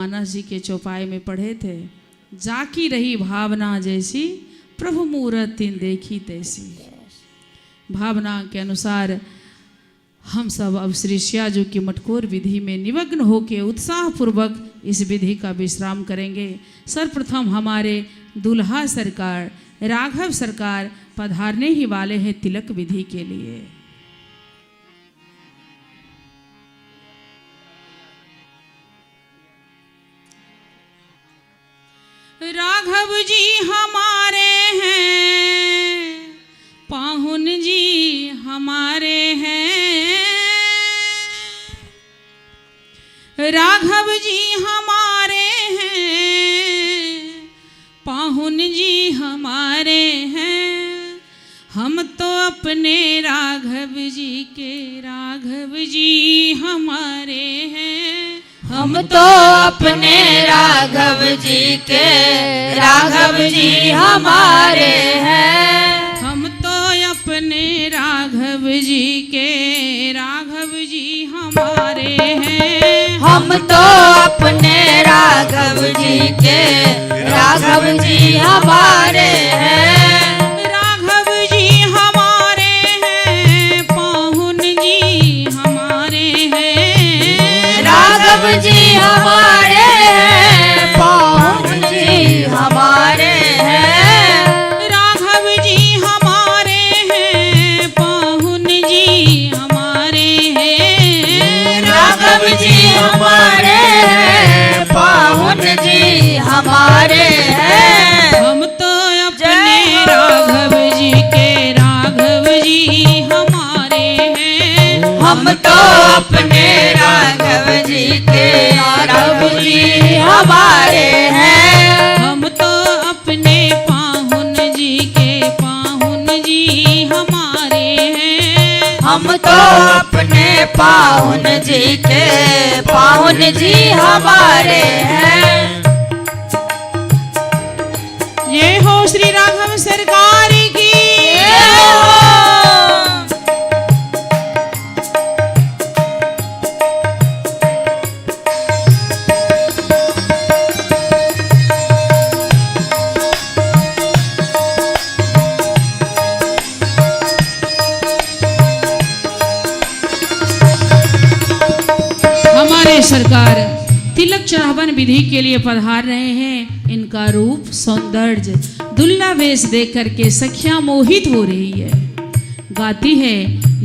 मानस जी के चौपाई में पढ़े थे, जाकी रही भावना जैसी, प्रभु मूरत तिन देखी तैसी। भावना के अनुसार हम सब अब श्री सियाजू की मटकोर विधि में निमग्न होकर उत्साह पूर्वक इस विधि का विश्राम करेंगे। सर्वप्रथम हमारे दुल्हा सरकार राघव सरकार पधारने ही वाले हैं तिलक विधि के लिए। राघव जी हमारे हैं, पाहुन जी हमारे हैं। राघव जी हमारे हैं, पाहुन जी हमारे हैं। हम तो अपने राघव जी के, राघव जी हमारे हैं। हम तो अपने राघव जी के, राघव जी हमारे हैं। हम तो अपने राघव जी के, राघव जी हमारे हैं। हम तो अपने राघव जी के, राघव जी हमारे हैं। राघव जी हमारे हैं, पाहुन जी हमारे हैं। राघव जी हमारे हैं, पाहुन जी हमारे हैं। राघव जी हमारे हैं, पाहुन जी हमारे हैं। राघव जी हमारे हैं, पाहुन जी हमारे हैं। हम तो अपने राघव जी के, राघव जी हमारे हैं। हम तो अपने राघव जी के, राघव जी हमारे हैं। हम तो अपने पाहुन जी के, पाहुन जी हमारे हैं। हम तो अपने पाहुन जी के, पाहुन जी हमारे हैं। ये हो श्री राघव सरकार की। जय हो। हमारे सरकार तिलक चढ़ावन विधि के लिए पधार रहे हैं। इनका रूप सौंदर्य दुल्ला वेश देख करके सखियां मोहित हो रही है, गाती है,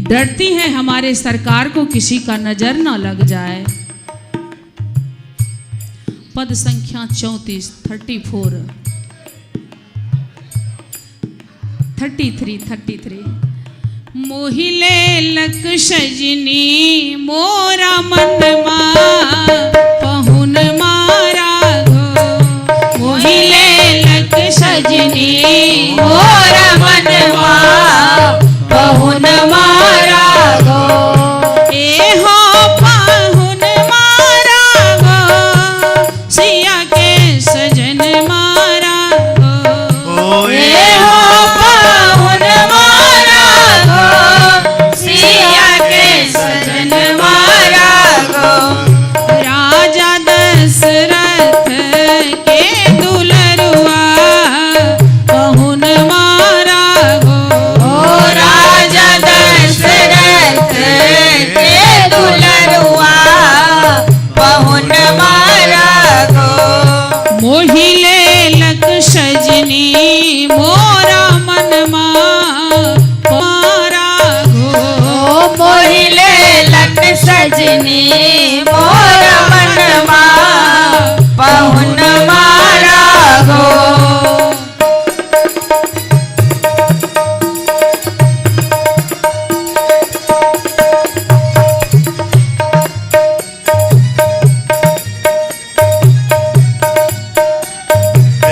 डरती है हमारे सरकार को किसी का नजर न लग जाए। पद संख्या 34, 34, 33, 33। मोहिले लक सजनी मोरा मनमा पहुन मारा गो। मोहिले लक सजनी मोरा मनवा पहुन मारा गो। ए हो पाहुन मारा गो, सिया के सजन मारा गो। ए हो पाहुन मारा गो, सिया के सजन मारा गो। राजा दशरथ के दुलरुआ पहुन मारा गो। ओ राजा दशरथ के दुलरुआ पहुन मारा गो। मोहिले लक सजनी मोरा मनमा मारा गो। ओ मोहिले लट सजनी मोरा मनवा पहुन मारा गो।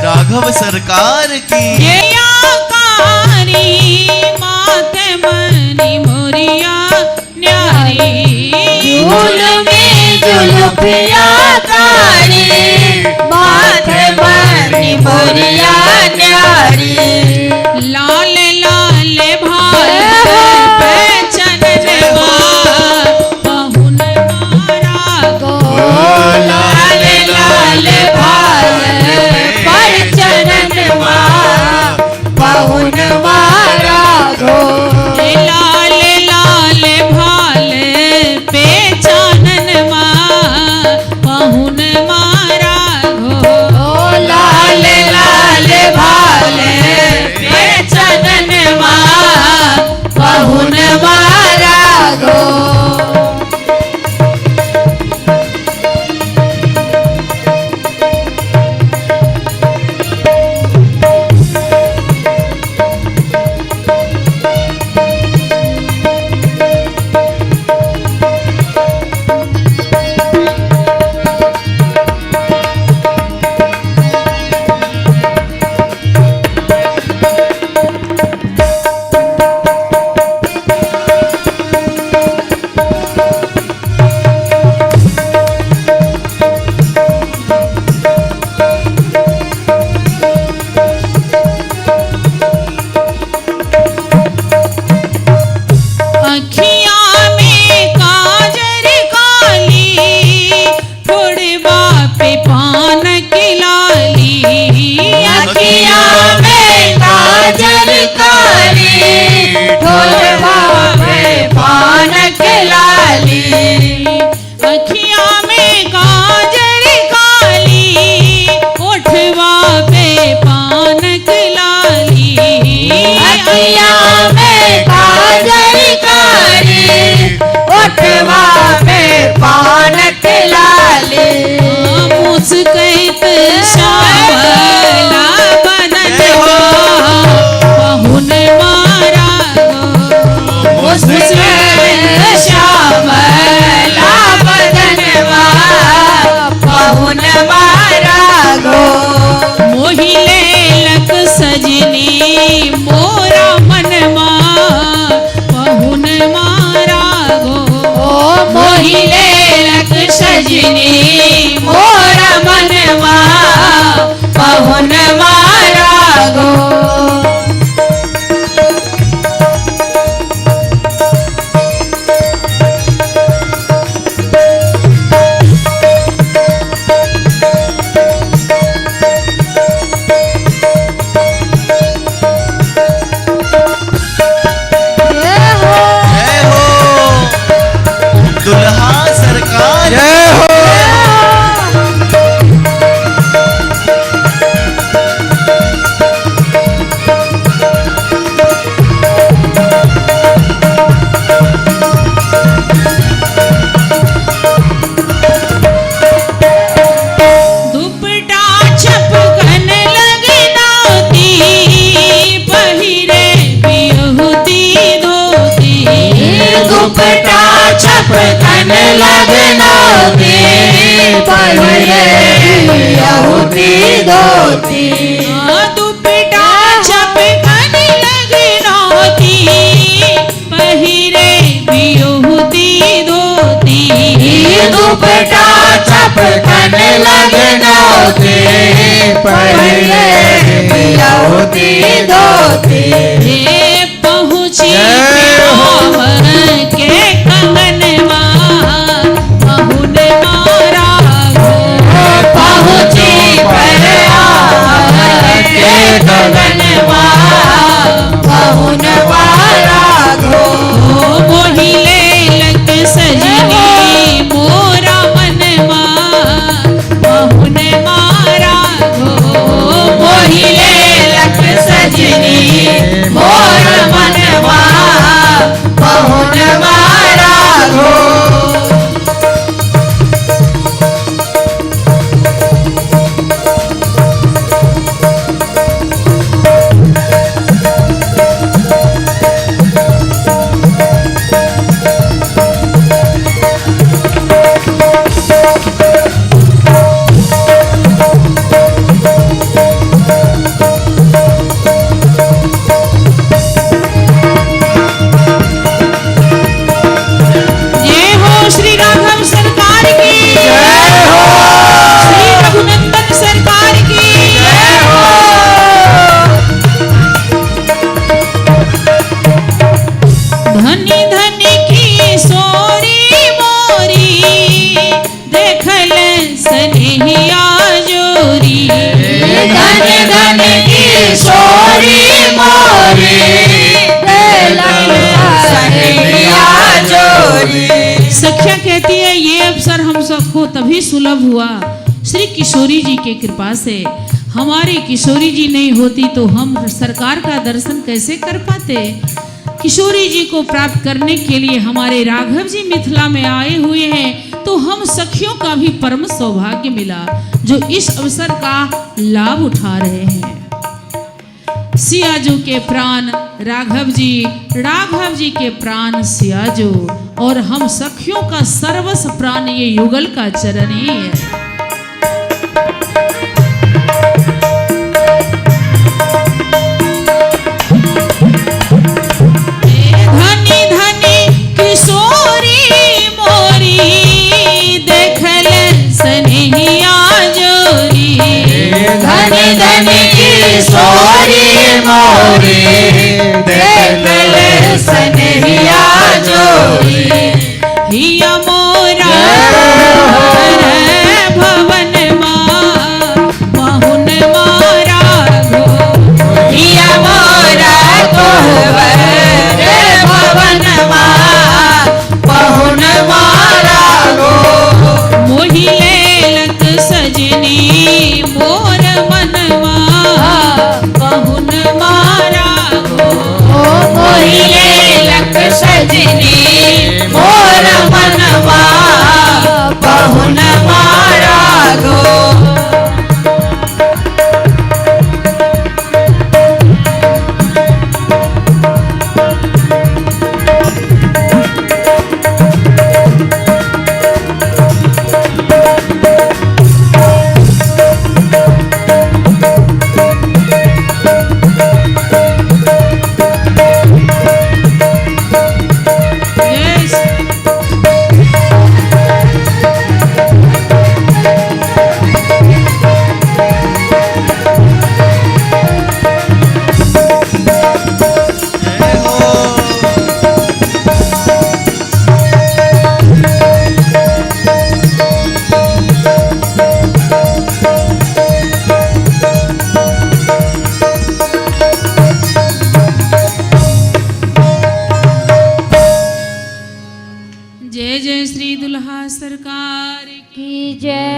राघव सरकार की। ये कारी माथे मनी मोरिया न्यारी। झूल में जुल्फिया कारी माथे मनी मोरिया न्यारी। लाल लाल भाल पे चननवा पहुन मारा गो। लाल लाल पे पान की लाली। अखिया में काजल काली, ढोलवा पे पान के लाली। अखिया में काजल काली, ओठवा पे पान की लाली। अखिया में काजल काली, ओठवा पे पान के लाली। मुस्कैत श्यामला बदनवा पहुन मारा गो। मुस्कैत श्यामला बदनवा पहुन मारा गो। मोहि लेलक सजनी मोरा मनमा पहुन मारा गो। ओ मोहि लेलक सजनी मोरा मनवा पहुन मारा गो। जय हो दुल्हा सरकार। जय हो। दुपट्टा छपकन लगनाती, पहिरे बिहुती धोती। दुपट्टा छपकन लगनौती, पहिरे यहूदी धोती। दुपट्टा छपकन लगनौती, पहिरे बिहुती धोती। दुपट्टा छपकन लगनौती, पहिरे यहूदी धोती। हे पहुँची जय हो। राम के कंगनवा पहुन मारा गो। पहुँची पर के गगनवा पहुन मारा गो। मोहि लेलक सजनी मोरा मनवा पहुन मारा गो। मोहि लेलक सजनी मोर मनवा पहुन मारा गो। जय हो श्री राघव सरकार की जय हो। श्री रघुनंदन सरकार की जय हो। धनी धनी की सोरी मोरी, देखल सनहिया जोरी। धन धन की सोरी मोरी, सनहिया जोरी। सखिया कहती है ये अवसर हम सबको तभी सुलभ हुआ श्री किशोरी जी के कृपा से। हमारी किशोरी जी नहीं होती तो हम सरकार का दर्शन कैसे कर पाते। किशोरी जी को प्राप्त करने के लिए हमारे राघव जी मिथिला में आए हुए हैं, तो हम सखियों का भी परम सौभाग्य मिला जो इस अवसर का लाभ उठा रहे हैं। सियाजू के प्राण राघव जी, राघव जी के प्राण सियाजू, और हम सखियों का सर्वस्व प्राण ये युगल का चरण ही है। धनी धनी किशोरी मोरी, देखल सनहिया जोरी। धनी धनी किशोरी मोरी, देखल सनहिया जोरी। हिया मोरा भवन सजनी मोर मनवा पहुन राघो। Yes. जय हो। जय जय श्री दुल्हा सरकार की। की जय।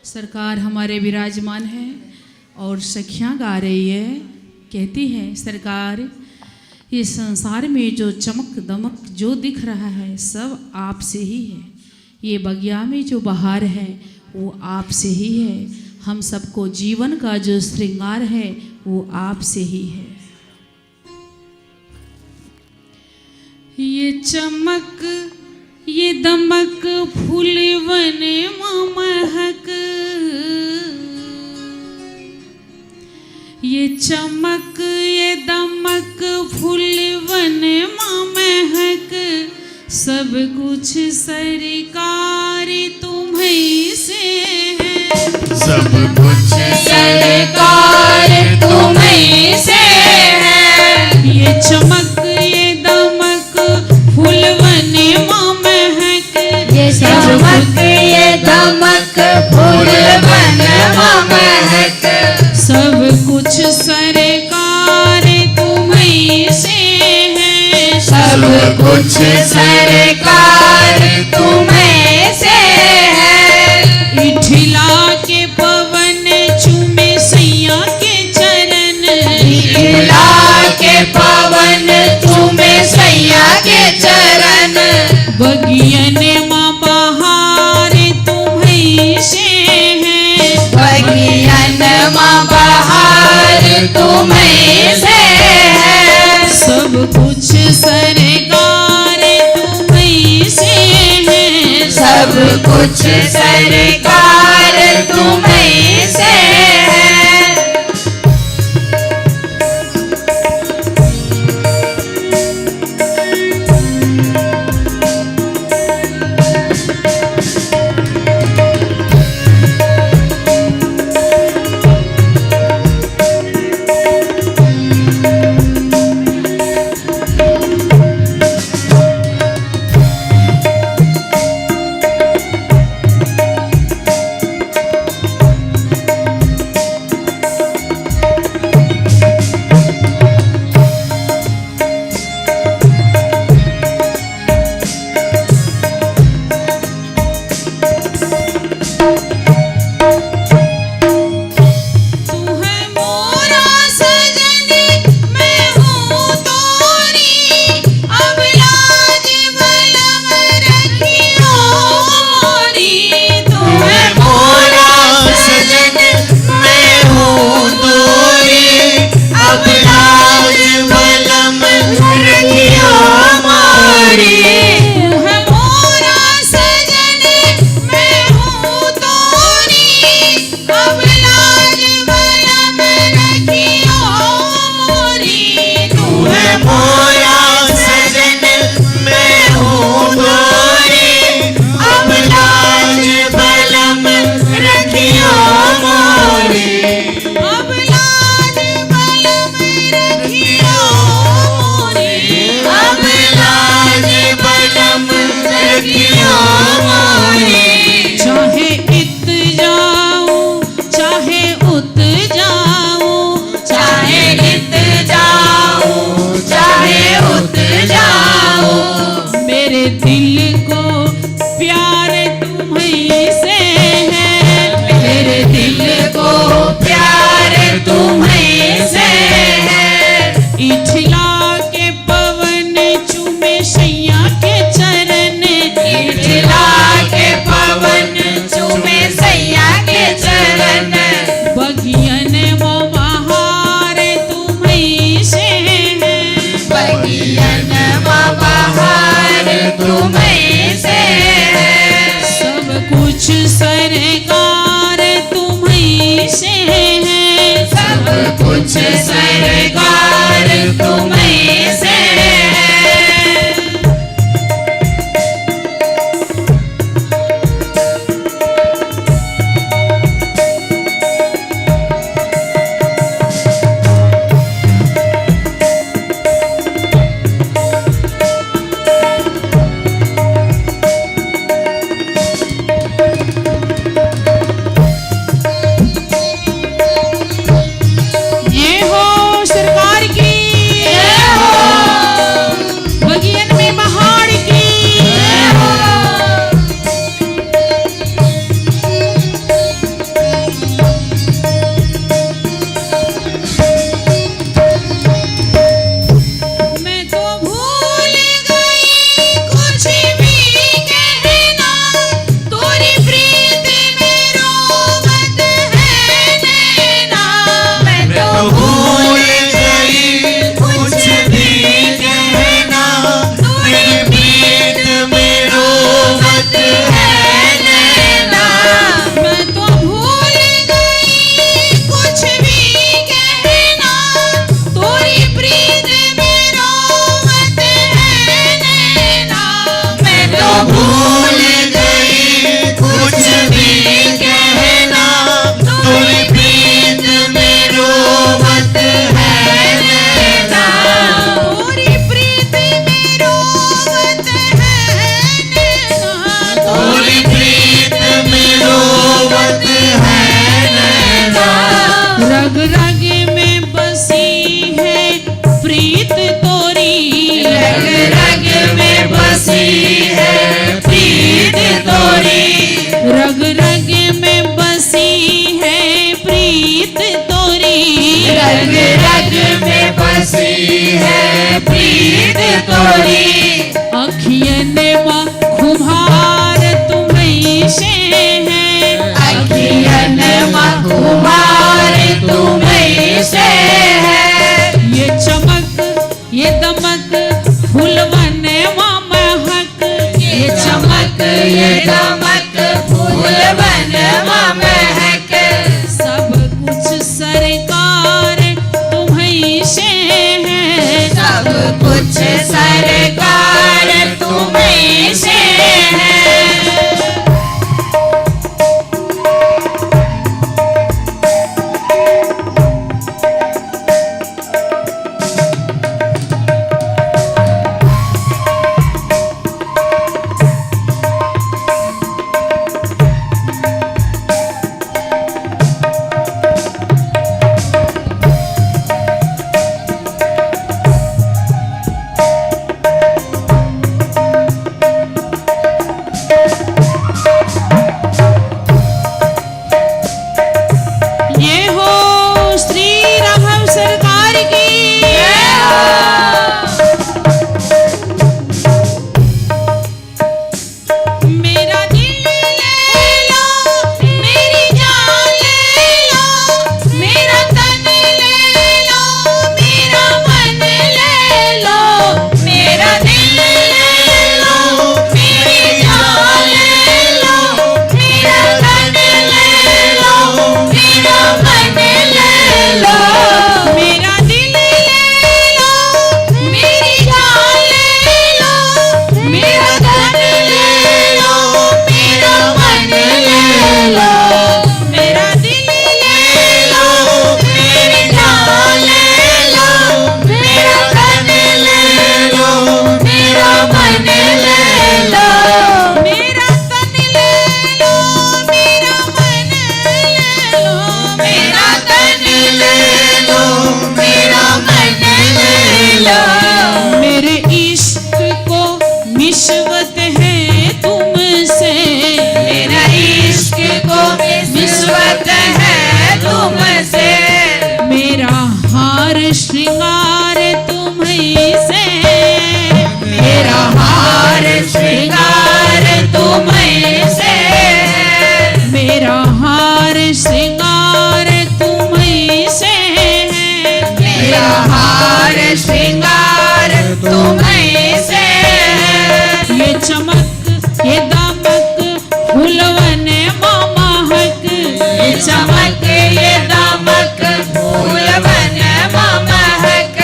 सरकार हमारे विराजमान है और सखियाँ गा रही है, कहती है सरकार ये संसार में जो चमक दमक जो दिख रहा है सब आपसे ही है। ये बगिया में जो बहार है वो आपसे ही है। हम सबको जीवन का जो श्रृंगार है वो आपसे ही है। ये चमक ये दमक फूलवन महक, ये चमक ये दमक फूलवन महक, सब कुछ सरकार तुम्हीं से है। सब कुछ सरकार तुम्हीं से है। ये चमक ये दमक फूलवन महक, ये चमक ये दमक फूलवन महक, सब कुछ सरकार तुम्हीं से है। सब कुछ सरकार तुम्हीं से है। इठला के पवन चूमे सैया के चरण, इठला के पवन चूमे सैया के चरण, बगियन माँ बहार तुम्हीं से है। बगियन माँ बहार तुम्हीं से है। सब कुछ सरकार तुम्हीं से है। सब कुछ सरकार तुम्हीं से है। तू है मोरा सजन मैं हूँ तोरी, अब लाज बलम रखियो मोरी। तू है मोरा सजन मैं हूँ तोरी, अब लाज बलम रखियो मोरी। तू है मोरा सजन मैं हूँ तोरी, प्रीत तोरी। अखियन मा खुमार तुम्हें से है। अखियन मा खुमार तुम्हें से है। ये चमक ये दमक फूलवन मा महक। ये चमक ये दमक फूलवन मा महक। सब कुछ सरकार तुम्हें से है। सब कुछ सरकार तुम्हें से है। ये हो श्री राघव सरकार की। मेरा दिल ले लो, मेरी जान ले लो, मेरा तन ले लो, मेरा मन ले लो। मेरा दिल ले लो, मेरी जान ले लो, मेरा तन ले लो, मेरा मन ले लो। मेरा दिल ले लो, मेरी जान ले लो, मेरा तन ले लो, मेरा मन ले लो। मेरा दिल ले लो, मेरी जान ले लो, मेरा तन ले लो, मेरा मन ले लो। मेरा तन ले लो, मेरा मन ले लो। मेरा तन ले लो, मेरा मन ले लो। मेरे इश्क को निस्बत है तुमसे। मेरा इश्क को निस्बत है तुमसे। मेरा हार श्रृंगार तुम्हें से। मेरा हार श्रृंगार तुम्हें से। मेरा हार श्रृंगार तुम्हें से। मेरा हार श्रृंगार तुम्हें से। ये चमक ये दमक फूलवन मा महक। ये चमक ये दमक फूलवन मा महक।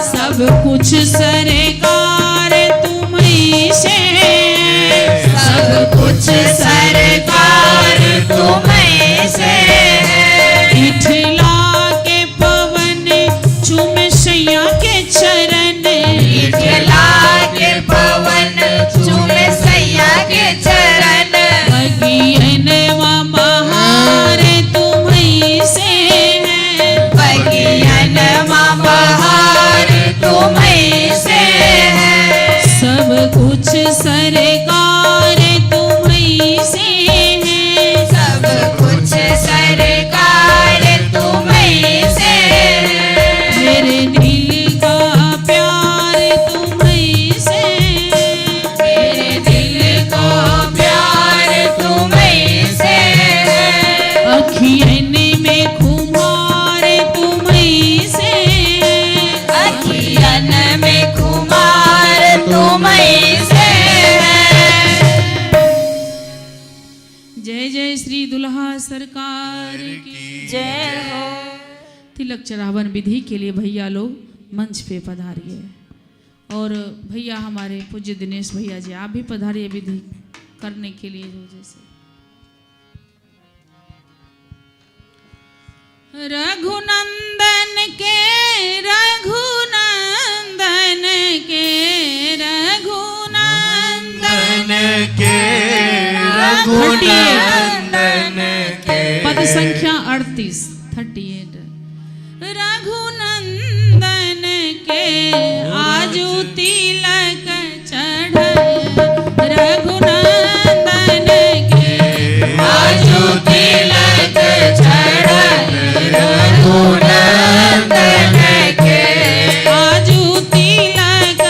सब कुछ सरकार तुम्हें से। सब कुछ सरकार तुम्हें से। इठला के पवन चूम सैया के चरण। इठला के पवन चूम सैया के चरण। बगियन मा बहार तुम्हें से है। बगियन मा बहार तुम्हें से है। सब कुछ सरकार तुम्हें से है। सब कुछ सरकार तुम्हें से है। मेरे दिल का प्यार तुम्हें से। मेरे दिल को प्यार तुम्हें से है। अखियन में खुमार तुम्हें से। अखियन में खुमार तुम्हें से है। जय जय श्री दुल्हा सरकार की जय हो। तिलक चढ़ावन विधि के लिए भैया लोग मंच पे पधारिए। और भैया हमारे पूज्य दिनेश भैया जी आप भी पधारिए विधि करने के लिए। जो जैसे रघुनंदन के रघुनंदन के रघुनंदन के रघुनंदन के। पद संख्या 38 38। रघुनंदन के आजू तिलक चढ़। रघुनंदन के आजू तिलक चढ़। रघुनंदन के आजू तिलक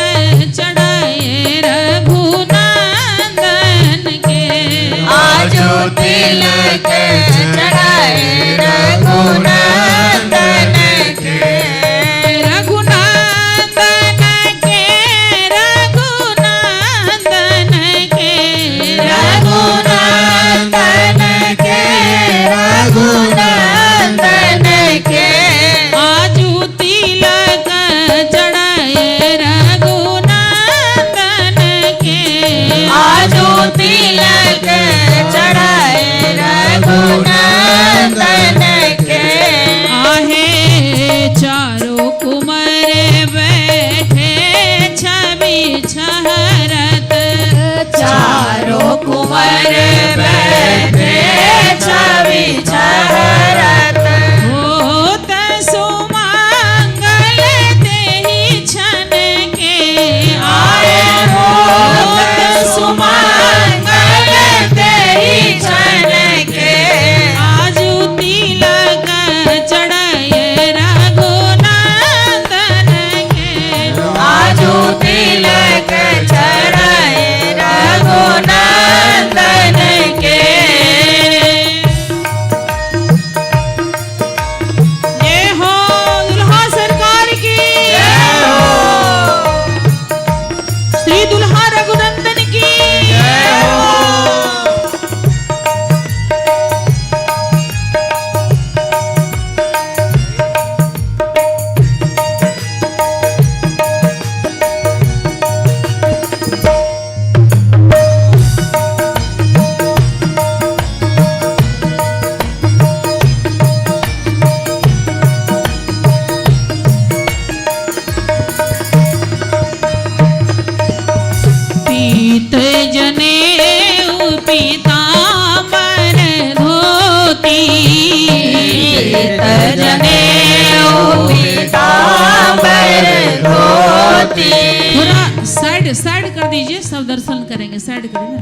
पीत जनेऊ पीतांबर धोती। थोड़ा साइड साइड कर दीजिए, सब दर्शन करेंगे, साइड करेंगे।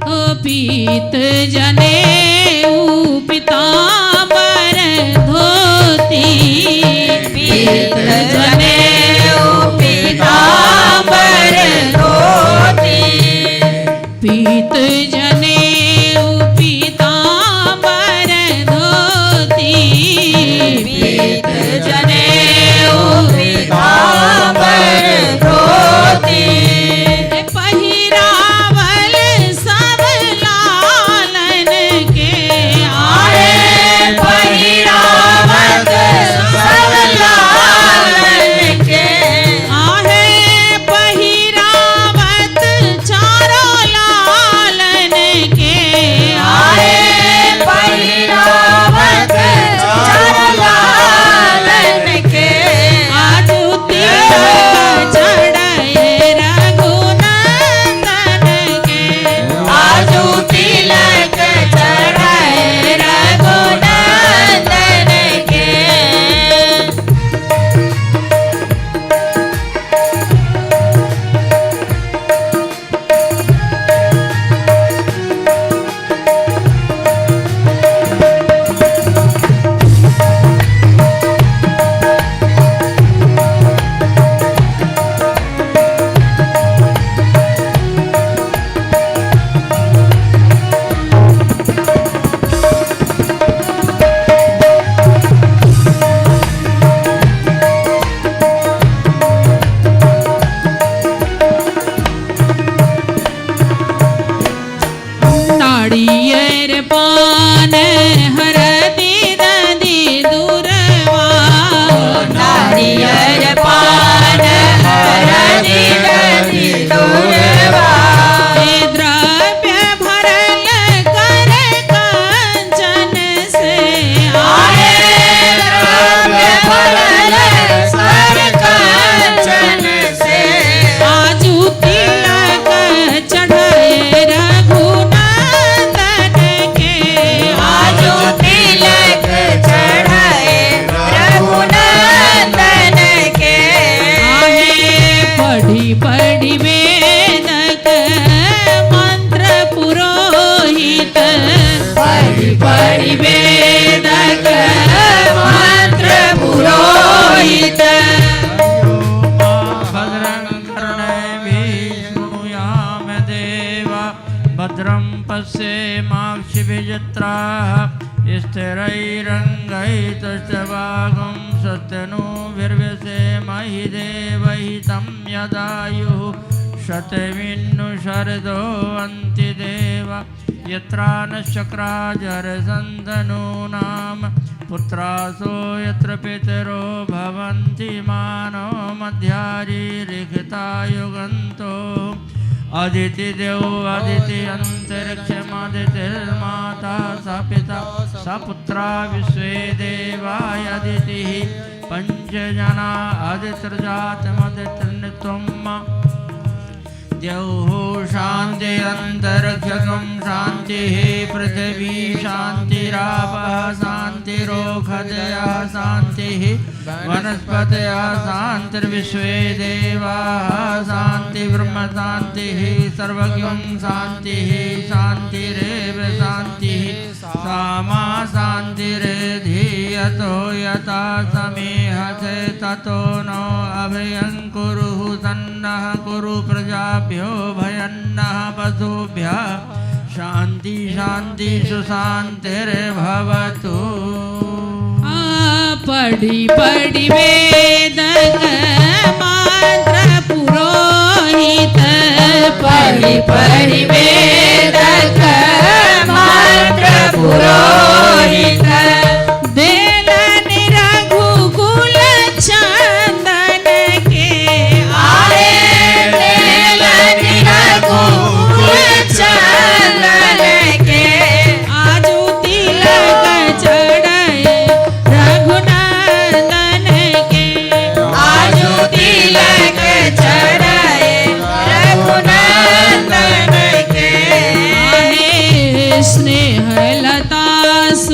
ओ पीत जनेऊ पीतांबर धोती, पीत जनेऊ पीतांबर धोती, पीत जनेऊ पीतांबर धोती, पीत जनेऊ पीतांबर धोती। पहिरावल सब लालन के आहे पहिरावत सब लालन के, आहे पहिरावत चारों लालन के, आहे पहिरावत चार लालन के। आजू तिलक चढ़ाए रघुनंदन के, आजू तिलक चढ़ाए रघुनंदन के। नारियर पान हरदी ददी दुरवा, नारियर पान हरदी दधी दुर्वा, द्रव्य भरल कर कंचन से, आहे द्रव्य भरल कर कंचन से। आजू तिलक चढ़ाए रघुनंदन के, आजू तिलक चढ़ाए रघुनंदन के। आहे पढ़ी पढ़ी वेदक मंत्र पुरोहित, पढ़ी पढ़ी वेदक मंत्र पुरोहित। भद्रं कर्णेभिः देवा भद्रं पश्येमाक्षिभिजत्राः स्थिरैरङ्गैस्तुष्टवागुं सत्यनुभिर्व्यसेमहि देवहितं यदायुः शतमिन्नु शरदो अन्ति देव यत्रा नश्चक्राजरसन्तनूनां पुत्रासो यत्र पितरो भवन्ति मानो मध्यारिलिखिता युगन्तो अदिति देव अदिति अन्तरिक्षमदितिर्माता स पिता स पुत्रा विश्वे देवाय अदितिः पञ्चजना अदितिर्जातमदितिर्नित्वं द्यौः शान्ति अन्तरिक्षं शान्तिः पृथिवी शान्तिरापः शान्तिरोषधयः शान्तिः वनस्पतयः शान्तिर्विश्वे देवाः शान्तिब्रह्म शान्तिः सर्वज्ञं शान्तिः शान्तिरेव शान्तिः सामा शान्तिरेधि यतो यथा समेहसे ततो नो अभयं कुरु तन्नः कुरु प्रजाभ्यो भयन्नः पशुभ्यः शान्ति शान्ति सुशान्तिर्भवतु। पढ़ी पढ़ी वेदक मंत्र पुरोहित, पढ़ी पढ़ी वेदक मंत्र पुरोहित। देलन रघुकुल चंदन के, आहे देलन रघुकुल चंदन के। आजू तिलक चढ़ाए रघुनंदन के, आजू तिलक चढ़ाए रघुनंदन के। आहे स्नेहलता सु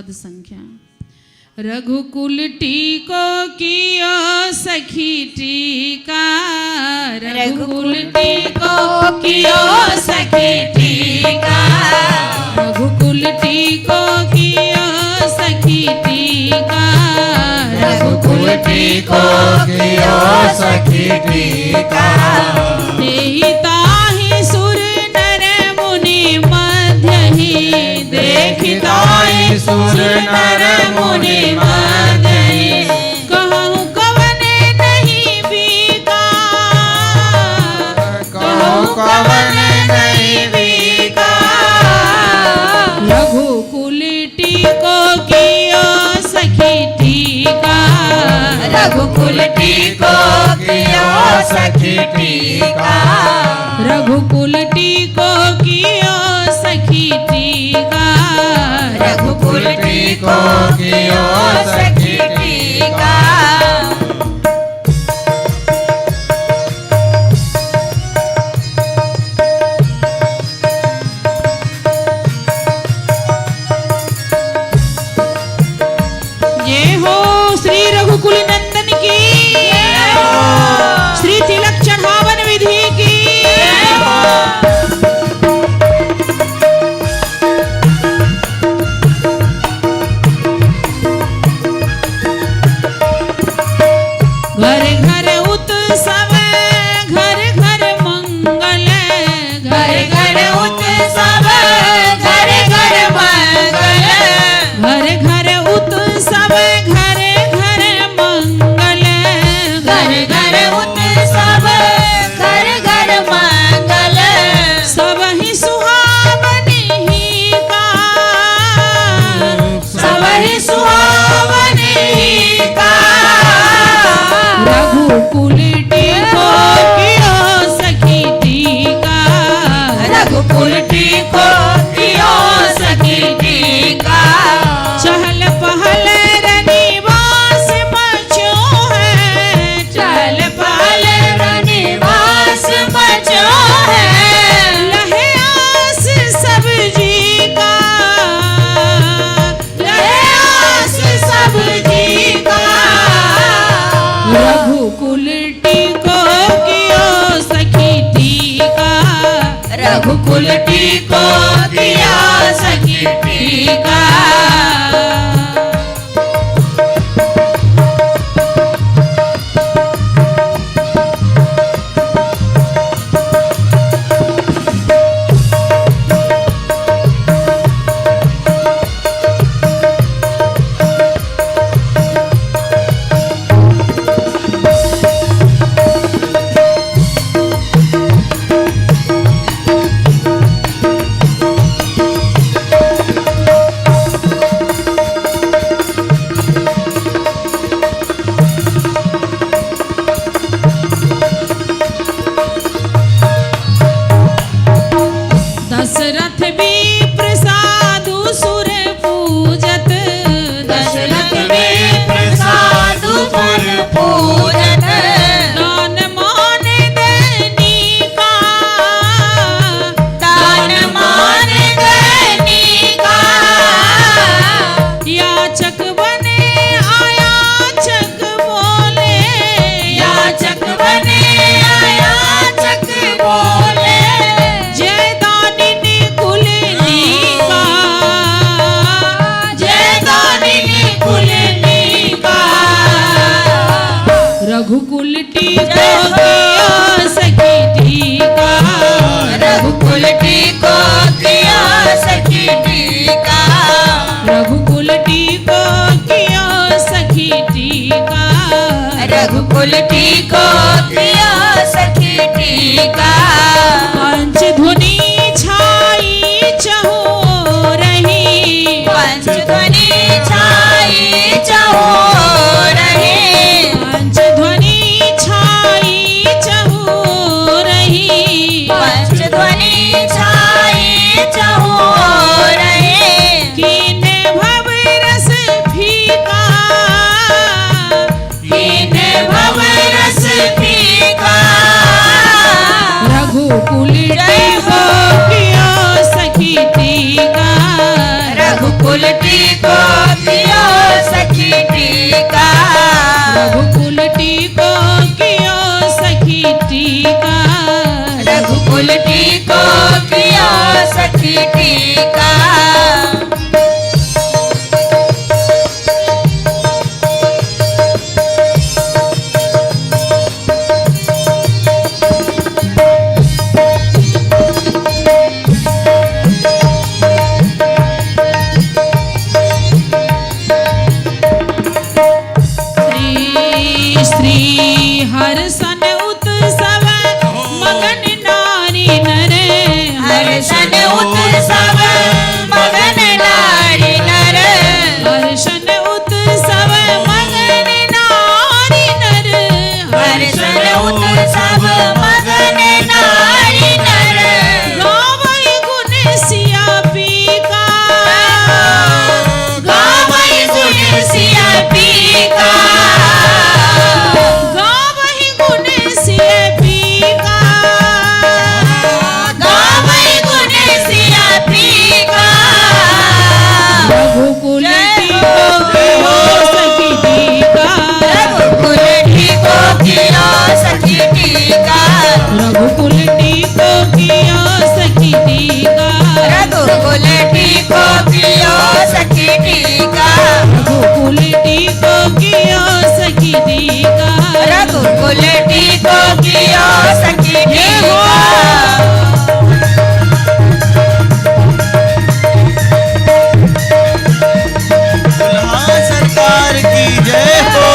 पद संख्या। रघुकुल टीको कियो सखी टीका, रघुकुल टीको कियो सखी टीका, रघुकुल टीको कियो सखी टीका, रघुकुल टीको कियो सखी टीका। देहि ताहि सुर नर मुनि मध्यहि, देखि ताहि सुर नर मुनि मध्यहि, कहूँ कवन नहीं बीका, कहूँ कवन नहीं बीका। रघुकुल टीको कियो सखी टीका, रघुकुल टीको कियो सखी टीका, रघुकुल टीको कियो सखी टीका, रघुकुल टीको कियो सखी टीका। ये हो श्री रघुकुल नंदन की, श्री तिलक चढ़ावन विधि की। घर घर उत्सव घर घर मंगल, घर घर उत्सव घर घर मंगल, घर घर उत्सव घर घर मंगल, घर घर उत्सव घर घर मंगल, सब ही सुहावन ही का, सब ही सुहावन ही का। रघुकुल टीको कियो सखी टीका, रघुकुल टीको कियो सखी टीका। चहल पहल रनिवास मचो है, चल पहल रनिवास मचो है, लहे आस सब जी का, लहे आस सब जी का। रघुकुल टीको कियो सखी टीका, रघुकुल टीको कियो सखी टीका। दशरथ विप्र साधु सुर पूजत, दशरथ विप्र साधु सुर पूजत, दान मान देनी का, दान मान देनी का। याचक बने आयाचक बोले, याचक बने आयाचक बोले, जय दानिनी कुलनी का, जय दानिनी कुलनी का। रघुकुल टीको कियो सखी टीका, रघुकुल टीको कियो सखी टीका, रघुकुल टीको कियो सखी टीका, रघुकुल टीको कियो सखी टीका। पंच ध्वनि छाई चहु रही, पंच ध्वनि छाई चहु रही, पंच ध्वनि छाई चहु रही, पंच ध्वनि छाई चहु रही, कीने भव रस फीका, कीने भव रस फीका। उत्सव मगन नारी नर। हर्षन उत्सव मगन नारी नर। हर्षन उत्सव मगन नारी नर। गावै गुण सिया पीका। गावै गुण सिया पीका। गावै गुण सिया पीका। गावै गुण सिया पीका। रघुकुल टीको कियो सखी टीका। रघुकुल टीको कियो सखी टीका। रघुकुल टीको कियो सखी टीका। रघुकुल टीको कियो सखी टीका। रघुकुल टीको कियो सखी टीका। रघुकुल टीको कियो सखी टीका। दुल्हा सरकार की जय हो।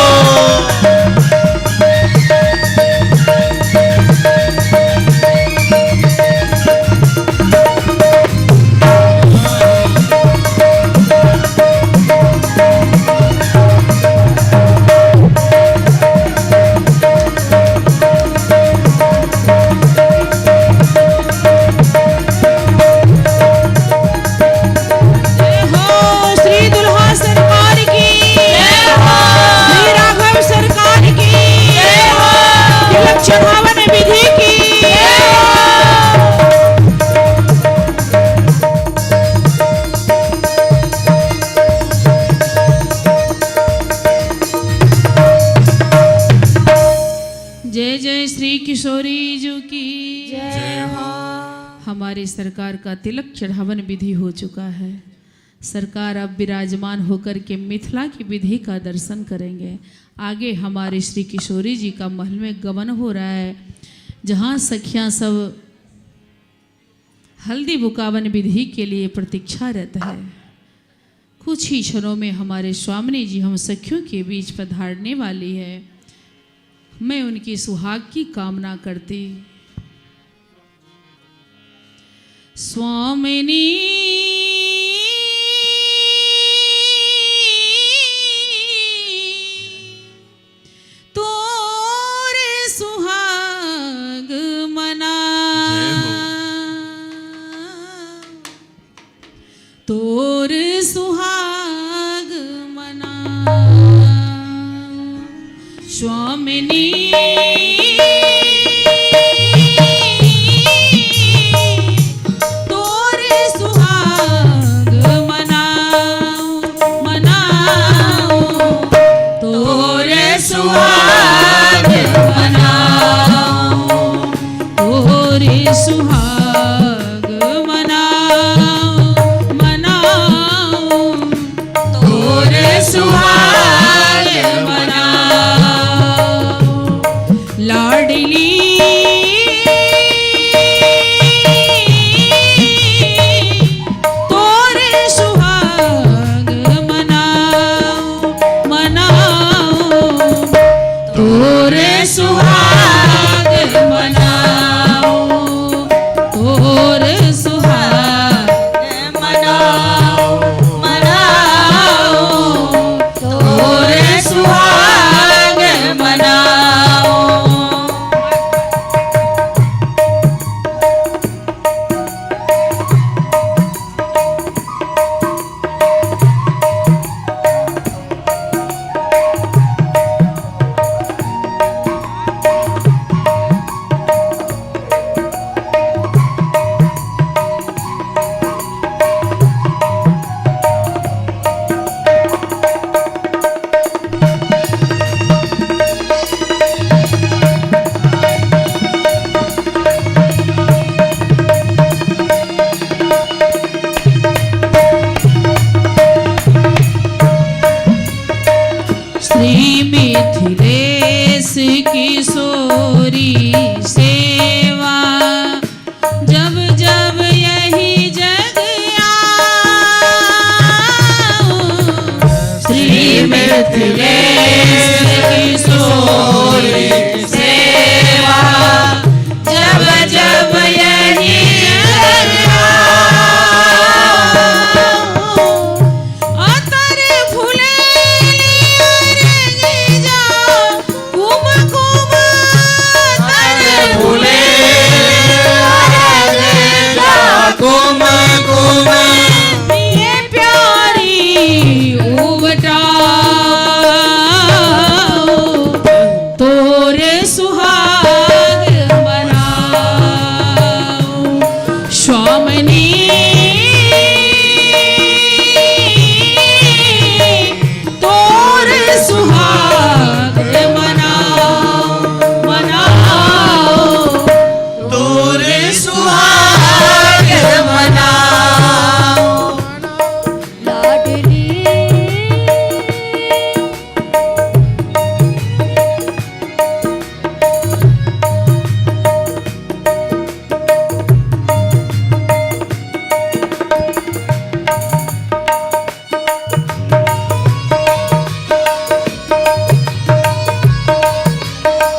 जय हो श्री दुल्हा सरकार की जय हो। श्री राघव सरकार की जय हो। तिलक चढ़ावन विधि की जय हो। जय जय श्री किशोरी जी की जय हो। हमारी सरकार का तिलक चढ़ावन विधि हो चुका है। सरकार अब विराजमान होकर के मिथिला की विधि का दर्शन करेंगे। आगे हमारे श्री किशोरी जी का महल में गमन हो रहा है, जहाँ सखियाँ सब हल्दी बुकावन विधि के लिए प्रतीक्षारत है। कुछ ही क्षणों में हमारे स्वामिनी जी हम सखियों के बीच पधारने वाली है। मैं उनकी सुहाग की कामना करती। स्वामिनी तोरे सुहाग मना। जय हो। तोर सुहाग मना। स्वामिनी तोरे सुहाग मनाओ मनाओ। तोरे सुहाग मनाओ। तोरे सुहाग मनाओ मनाओ। तोर सुहाग मनाओ। अपनी तोर सुहाग मनाओ मनाओ तोर सुहाग मनाओ। लाडली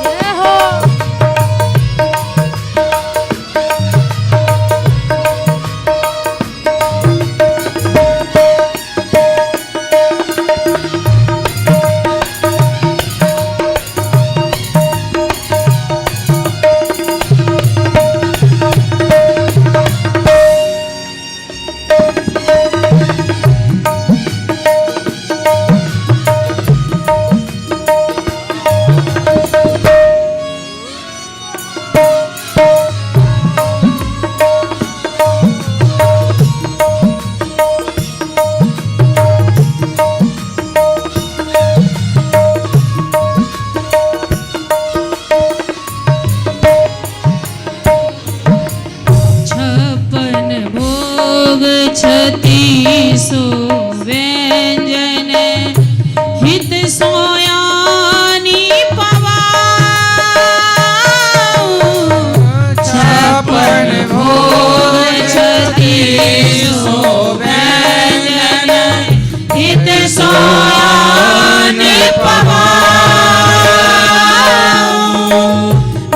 जय हो। 56 भोग 36 व्यंजन हित सोयानी पवाऊं। 56 भोग 36 व्यंजन हित सोयानी पवाऊं।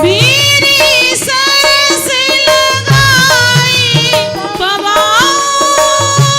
बीरी सरस लगाई पवाऊं।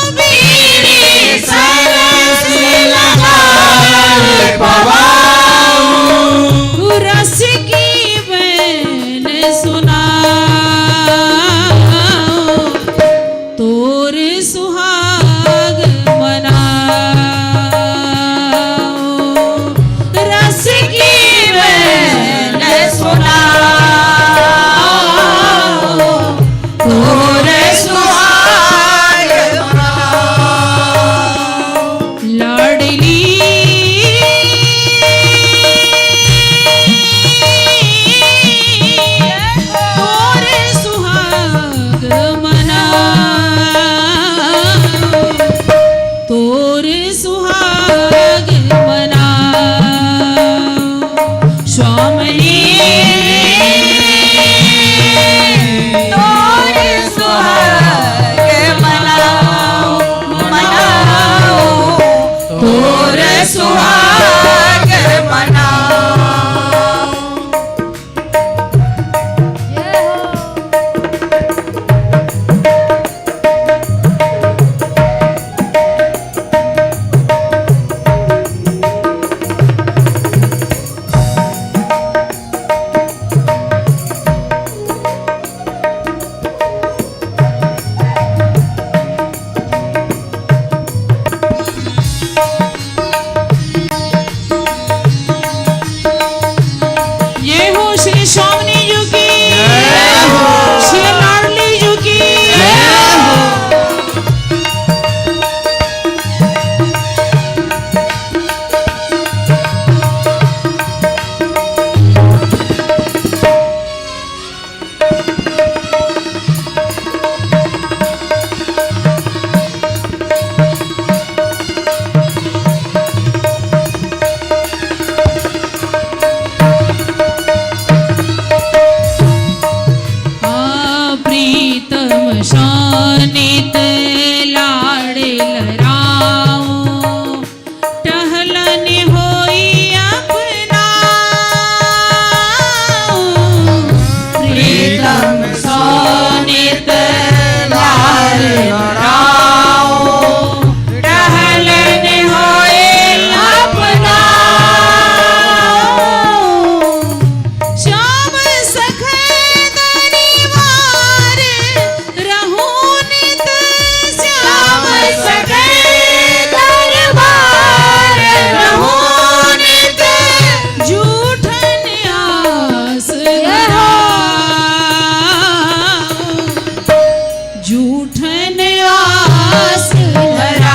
झूठन आस धराऊं,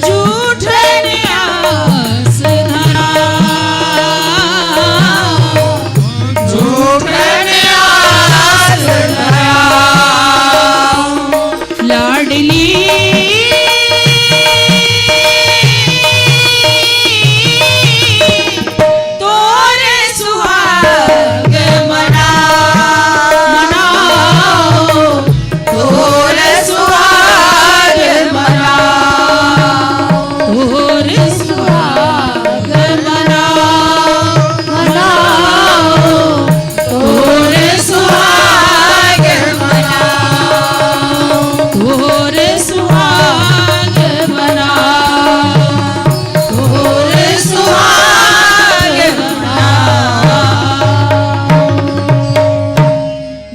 झूठन आस धराऊं, झूठन आस धराऊं। लाडली तोरे सुहाग मना, मनाओ, तोर सुहाग मना, तोर सुहाग मनाओ, मनाओ, तोर सुहाग मनाओ, तोर सुहाग मनाओ, तोर सुहाग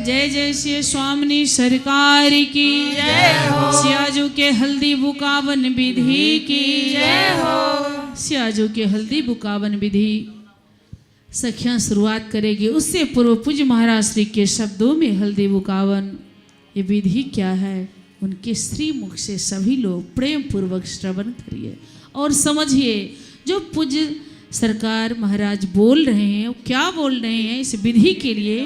जय जय श्री स्वामिनी सरकार की जय हो। सियाजू के हल्दी बुकावन विधि की जय हो। सियाजू के हल्दी बुकावन विधि सखियां शुरुआत करेगी, उससे पूर्व पूज्य महाराज श्री के शब्दों में हल्दी बुकावन ये विधि क्या है उनके श्री मुख से सभी लोग प्रेम पूर्वक श्रवण करिए और समझिए जो पूज्य सरकार महाराज बोल रहे हैं वो क्या बोल रहे हैं। इस विधि के लिए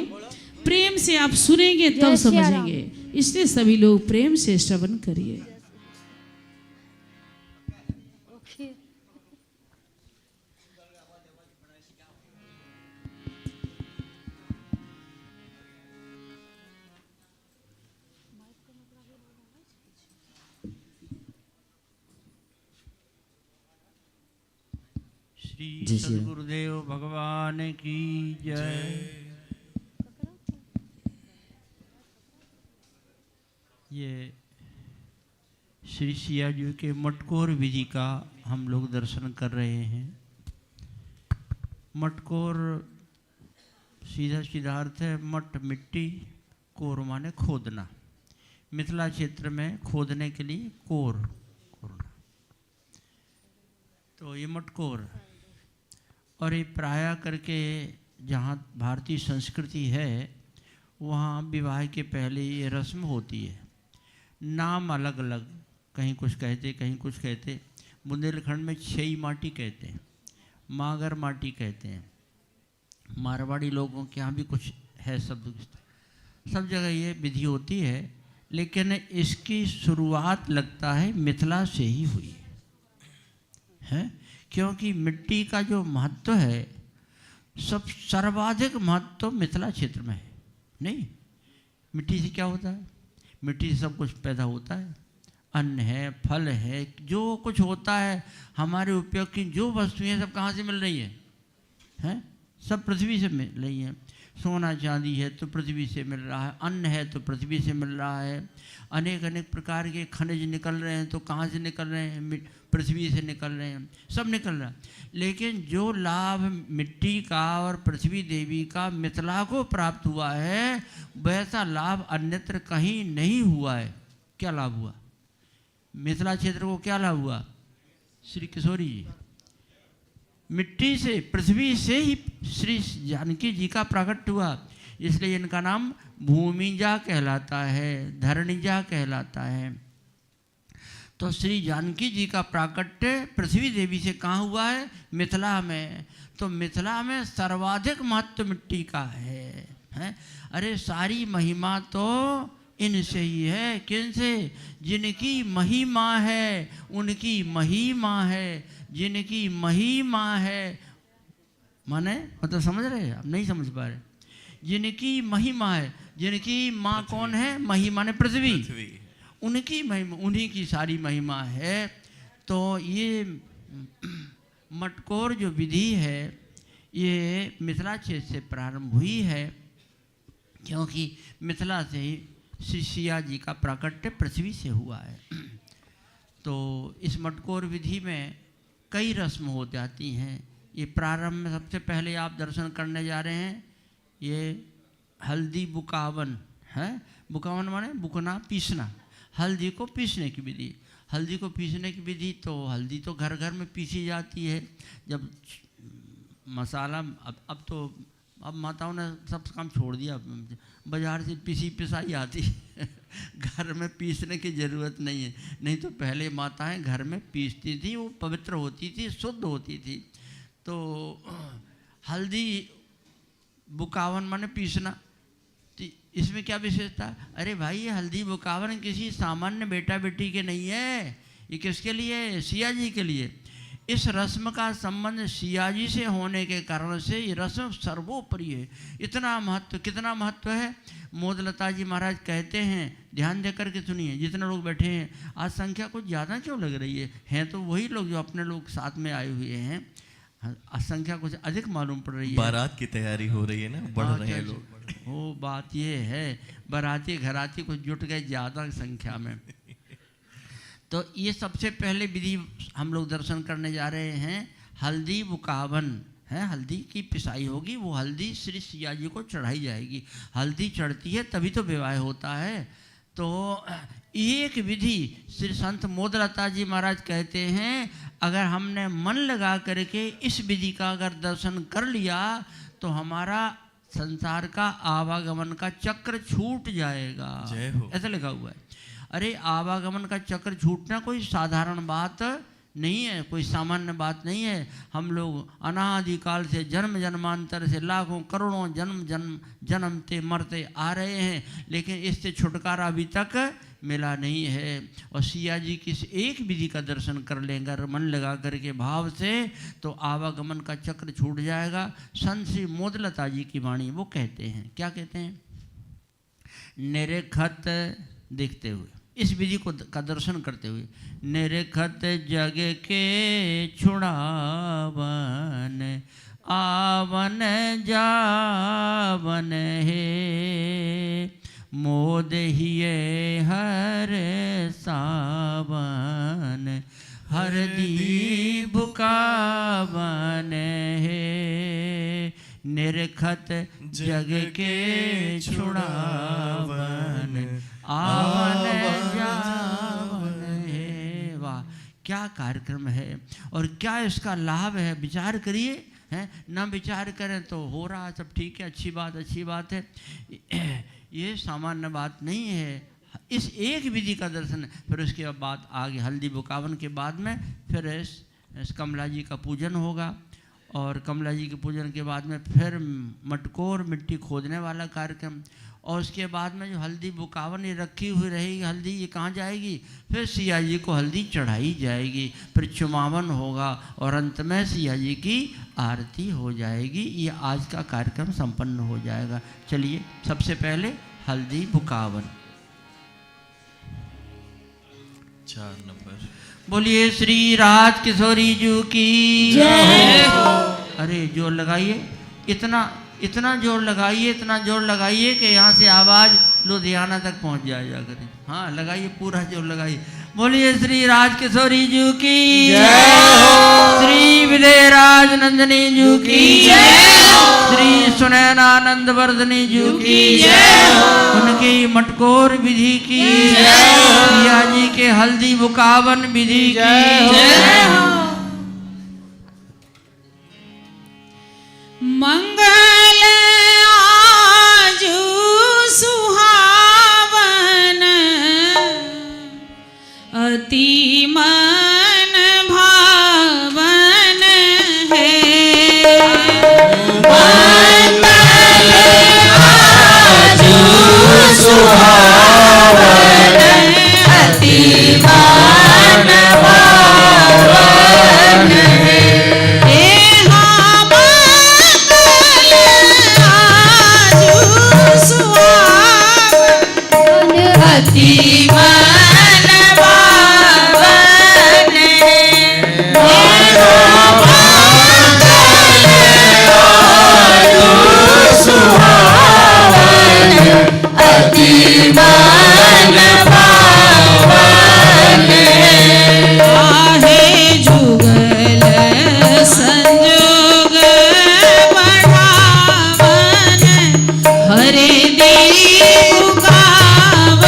प्रेम से आप सुनेंगे तब समझेंगे, इसलिए सभी लोग प्रेम से श्रवण करिए। श्री जय श्री राम। सदगुरुदेव भगवान की जय। ये श्री सिया जी के मटकोर विधि का हम लोग दर्शन कर रहे हैं। मटकोर सीधा सीधा अर्थ है मट मिट्टी, कोर माने खोदना। मिथिला क्षेत्र में खोदने के लिए कोर कोरना, तो ये मटकोर। और ये प्राय करके जहाँ भारतीय संस्कृति है वहाँ विवाह के पहले ये रस्म होती है। नाम अलग अलग, कहीं कुछ कहते कहीं कुछ कहते। बुंदेलखंड में छई माटी कहते हैं, मागर माटी कहते हैं, मारवाड़ी लोगों के यहाँ भी कुछ है शब्द। सब जगह ये विधि होती है, लेकिन इसकी शुरुआत लगता है मिथिला से ही हुई है, क्योंकि मिट्टी का जो महत्व है सब सर्वाधिक महत्व मिथिला क्षेत्र में है। नहीं, मिट्टी से क्या होता है? मिट्टी से सब कुछ पैदा होता है, अन्न है, फल है, जो कुछ होता है हमारे उपयोग की जो वस्तुएं सब कहाँ से मिल रही हैं? हैं, सब पृथ्वी से मिल रही हैं। सोना चांदी है तो पृथ्वी से मिल रहा है, अन्न है तो पृथ्वी से मिल रहा है, अनेक अनेक प्रकार के खनिज निकल रहे हैं तो कहाँ से निकल रहे हैं? पृथ्वी से निकल रहे हैं, सब निकल रहा है। लेकिन जो लाभ मिट्टी का और पृथ्वी देवी का मिथिला को प्राप्त हुआ है वैसा लाभ अन्यत्र कहीं नहीं हुआ है। क्या लाभ हुआ मिथिला क्षेत्र को? क्या लाभ हुआ? श्री किशोरी जी, मिट्टी से पृथ्वी से ही श्री जानकी जी का प्राकट्य हुआ, इसलिए इनका नाम भूमिजा कहलाता है, धरणिजा कहलाता है। तो श्री जानकी जी का प्राकट्य पृथ्वी देवी से कहाँ हुआ है? मिथिला में। तो मिथिला में सर्वाधिक महत्व मिट्टी का है। अरे सारी महिमा तो इनसे ही है। किन से? जिनकी महिमा है उनकी महिमा है, जिनकी महिमा है, माने मतलब समझ रहे हैं आप? नहीं समझ पा रहे। जिनकी महिमा है, जिनकी माँ कौन है? महिमा ने पृथ्वी, उनकी महिमा, उन्हीं की सारी महिमा है। तो ये मटकोर जो विधि है ये मिथिला क्षेत्र से प्रारंभ हुई है, क्योंकि मिथिला से ही श्री सिया जी का प्राकट्य पृथ्वी से हुआ है। तो इस मटकोर विधि में कई रस्म हो जाती हैं। ये प्रारंभ में सबसे पहले आप दर्शन करने जा रहे हैं, ये हल्दी बुकावन है। बुकावन माने बुकना, पीसना, हल्दी को पीसने की विधि। हल्दी को पीसने की विधि, तो हल्दी तो घर घर में पीसी जाती है। जब मसाला अब तो अब माताओं ने सब काम छोड़ दिया, बाजार से पिसी पिसाई आती, घर में पीसने की ज़रूरत नहीं है। नहीं तो पहले माताएं घर में पीसती थी, वो पवित्र होती थी, शुद्ध होती थी। तो हल्दी बुकावन माने पीसना, तो इसमें क्या विशेषता? अरे भाई, ये हल्दी बुकावन किसी सामान्य बेटा बेटी के नहीं है, ये किसके लिए? सिया जी के लिए। इस रस्म का संबंध सिया जी से होने के कारण से ये रस्म सर्वोपरि है। इतना महत्व, कितना महत्व है? मोदलता जी महाराज कहते हैं, ध्यान दे करके सुनिए जितने लोग बैठे हैं, आज संख्या कुछ ज़्यादा क्यों लग रही है? हैं तो वही लोग जो अपने लोग साथ में आए हुए हैं, संख्या कुछ अधिक मालूम पड़ रही है। बारात की तैयारी हो रही है ना, बढ़ रहे हैं लोग। वो बात ये है, बाराती घराती कुछ जुट गए ज़्यादा संख्या में। तो ये सबसे पहले विधि हम लोग दर्शन करने जा रहे हैं, हल्दी बुकावन है। हल्दी की पिसाई होगी, वो हल्दी श्री सिया जी को चढ़ाई जाएगी। हल्दी चढ़ती है तभी तो विवाह होता है। तो एक विधि श्री संत मोदलता जी महाराज कहते हैं, अगर हमने मन लगा करके इस विधि का अगर दर्शन कर लिया तो हमारा संसार का आवागमन का चक्र छूट जाएगा। जय हो। ऐसा लिखा हुआ है। अरे आवागमन का चक्र छूटना कोई साधारण बात नहीं है, कोई सामान्य बात नहीं है। हम लोग अनादिकाल से जन्म जन्मांतर से लाखों करोड़ों जन्म जन्म जन्मते मरते आ रहे हैं, लेकिन इससे छुटकारा अभी तक मिला नहीं है। और सिया जी की इस एक विधि का दर्शन कर लेंगे मन लगा करके भाव से, तो आवागमन का चक्र छूट जाएगा। संत श्री मोदलता जी की वाणी, वो कहते हैं, क्या कहते हैं? निरखत देखते हुए, इस विधि को का दर्शन करते हुए, निरखत जग के छुड़ावन आवन जावन हे, मोद हिये हर सावन हरदी बुकावन हे, निरखत जग के छुड़ावन आवन जावन हे। वाह, क्या कार्यक्रम है और क्या इसका लाभ है, विचार करिए। हैं ना विचार करें तो हो रहा सब ठीक है, अच्छी बात, अच्छी बात है। ये सामान्य बात नहीं है। इस एक विधि का दर्शन, फिर उसके बाद आगे हल्दी बुकावन के बाद में फिर इस कमला जी का पूजन होगा, और कमला जी के पूजन के बाद में फिर मटकोर मिट्टी खोदने वाला कार्यक्रम, और उसके बाद में जो हल्दी बुकावन ये रखी हुई रहेगी हल्दी, ये कहाँ जाएगी? फिर सिया जी को हल्दी चढ़ाई जाएगी, फिर चुमावन होगा और अंत में सिया जी की आरती हो जाएगी। ये आज का कार्यक्रम संपन्न हो जाएगा। चलिए, सबसे पहले हल्दी बुकावन। 4 नंबर। बोलिए श्री राज किशोरी जी की जय। अरे जोर लगाइए, इतना इतना जोर लगाइए, इतना जोर लगाइए कि यहाँ से आवाज़ लुधियाना तक पहुँच जाया करे। हाँ लगाइए, पूरा जोर लगाइए। बोलिए श्री राज किशोरी जी की जय हो। श्री विजय राज नंदनी जी की जय हो। श्री सुनैनानंद वर्धनी जी की जय हो। उनकी मटकोर विधि की जय हो। सिया जी के हल्दी बुकावन विधि की जय हो। मंगल आजू सुहावन अति मन भावन है। मंगल आजू सुहावन अति मन भावन है। अति मन भावन है। सुहावन अति मन भावन है। आहे जुगल संजोग बढ़ावन हरे दी पुकावन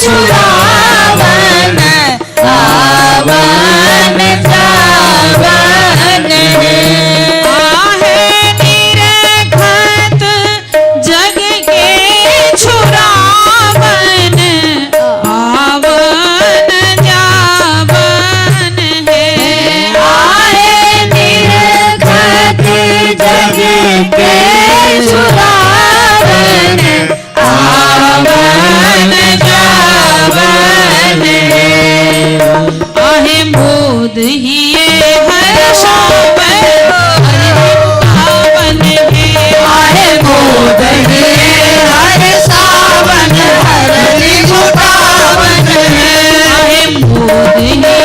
छुड़ावन आवन जावन है। आहे निरखत जग के छुड़ावन आवन जावन है। आहे निरखत जग के छुड़ावन आवन जावन है। आहे मोद हिये हर शोभन हरि पावन है। आहे मोद हिये हर सावन हरदि पावन है। आहे मोद हिये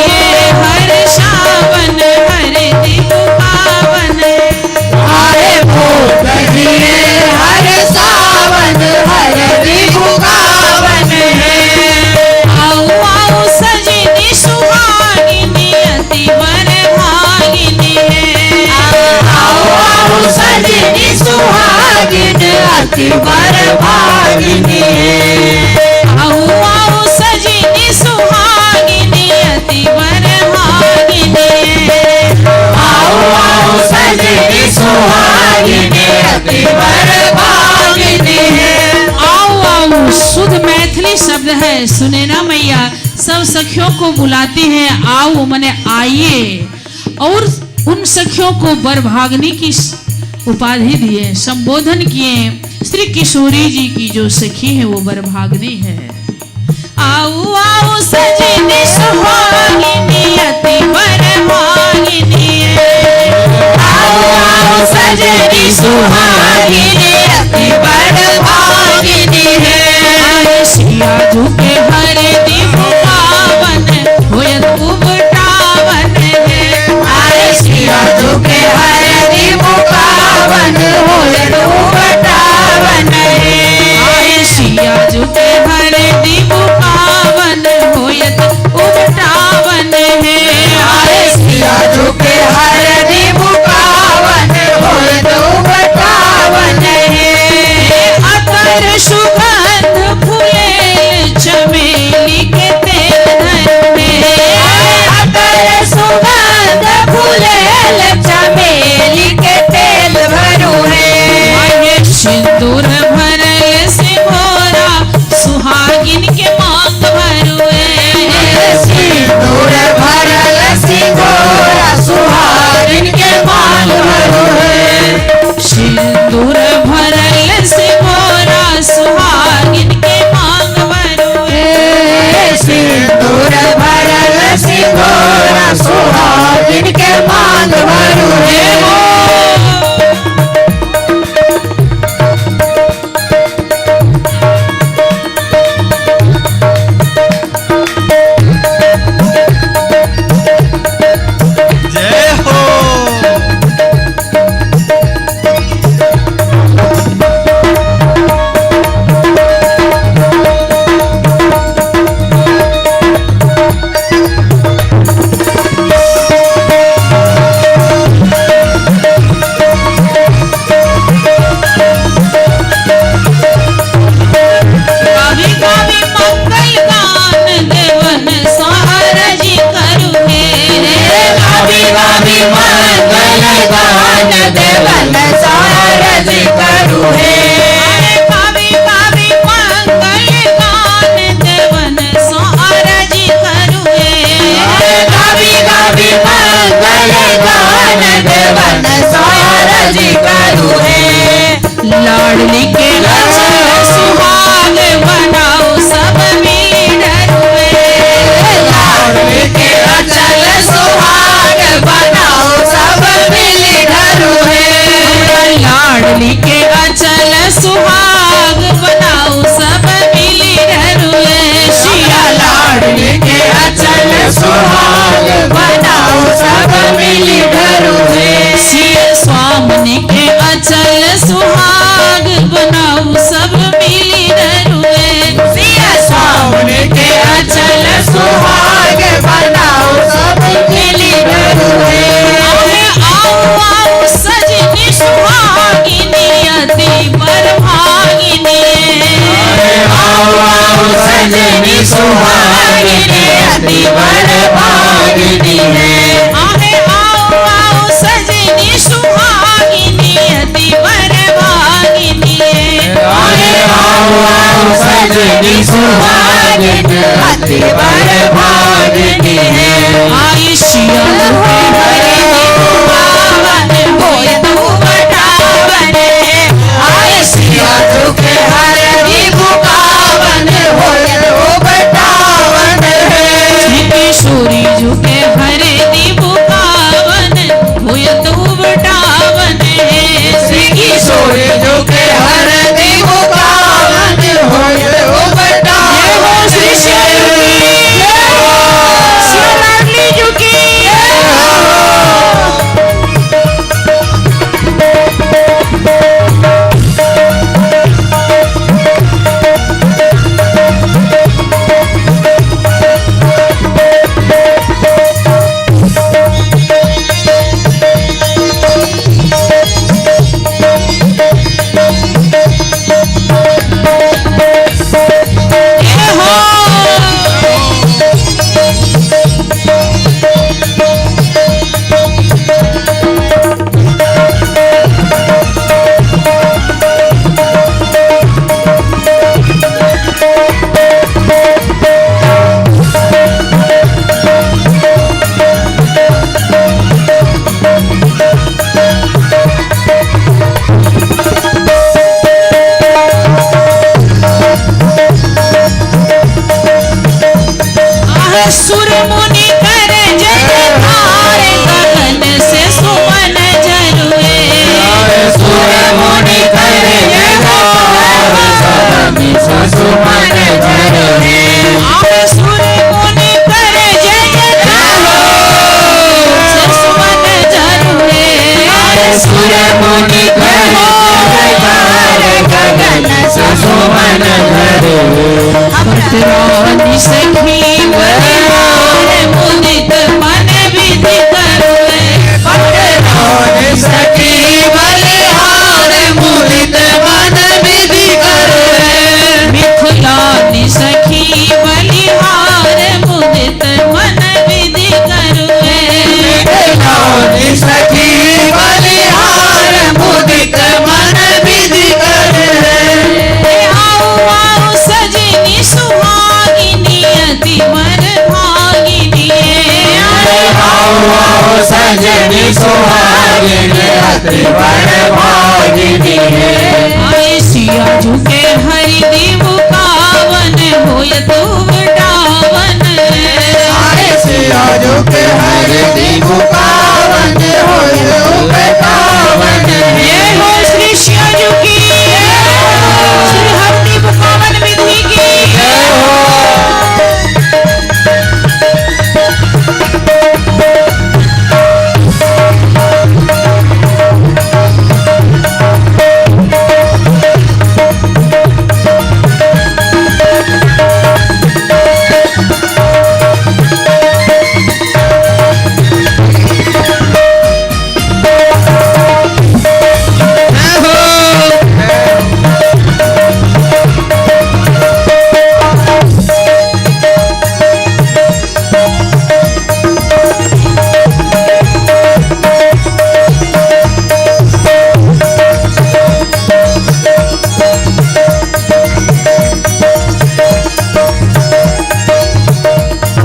हर सावन हरदि पावन है। आहे मोद हिये हर सावन हरदि पावन है। आओ आओ सजनी सुहागिनी अति वर भागिनी है। आओ आओ सजनी सुहागिन अति वर भागिनी है। आओ आओ सजनी सुहागिनी अति वर भागिनी है। आओ आओ सजनी सुहागिनी अति वर भागिनी है। आओ आओ शुद्ध मैथिली शब्द है। सुनैना मैया सब सखियों को बुलाती हैं, आओ मने आइए, और उन सखियों को बरभाग्नि की उपाधि दिए, संबोधन किए। श्री किशोरी जी की जो सखी है वो बरभाग्नि है। आओ आओ सजनी सुहागिनी अति बरभागिनी है। आओ आओ सजनी सुहागिनी अति वर भागिनी है। आए सिया झुके हरे दीप पावन होयत उबटावन है। आए सिया झुके हरदि मुकावन होयत उबटावन है। आए सिया झुके हरे दीप पावन होयत उबटावन है। आए सिया झुके हरदि मुकावन होयत उबटावन है। अतर सुगंध फूले चमेली के तेल धरे। अतर सुगंध फूलेल चमेली के तेल भरू है। आए सिंदूर भरल सिंहोरा सुहागिन के मांग भरुए। सिंदूर भरल सिंगोरा सुहागिन के मांग भरू है। सिंदूर भरल सिंहोरा सुहागिन के मांग भरुए। सिंदूर भरल सिंगोरा सुहागिन के मांग भरू है। जय हो। गावी गावी मंगल गान देवन सारजी करुहे। गावी गावी मंगल गान देवन सारजी करू है। अरे गावी गावी मंगल गान देवन सारजी करुहे। गावी गावी मंगल गान देवन सारजी करू है। लाडली के अचल सुहाग बनाओ सब मिली डरुए। लाडली के अचल सुहाग बनाओ सब मिली धरू है। अति बड़ भागिनी है। आहे आओ आओ सजनी सुहागिनी अति बर भागिनी है। आए आओ आओ सजनी सुहागिन अति बड़ भागिनी है। आई सिया झुके हरि पावन होय तू बटावन है। आए सिया झुके हरि बुकावन होय तो बटावन है। श्री किशोरी झुके हरि बुकावन होय तू बटावन है। श्री किशोरी झुके हरि बुकावन होय तो बटावन हो श्री सिया झुकी, सिया लाडली झुकी। जय हो। आह सुर मुनि कर जय जयकार गगन से सुमन झरुए। सुर मुनि कर जय सुमन झरे। आह सुर मुनि कर जय जयकार से सुमन झरुए। सुर मुनि कर जयकार गगन से सुमन झरे। पटरानी सखी बलिहार मुदित मन विधि करुए। पटरानी सखी बलिहार मुदित मन विधि करे। मिथिलानी सखी बलिहार मुदित मन विधि करुए। मिथिलानी सखी बलिहार मुदित मन विधि करे। आओ आओ सजनी सुहागिनी अति बर भागिनी। आओ आओ सजनी सुहागिनी अति बड़ भागिनी है। आए सिया झुके हरि देव कावन होय तू बटावन। आए सिया झुके हरि देव कावन होय तू बटावन। जय हो श्री सिया झुकी, श्री हरि देव कावन विधि की। जय हो।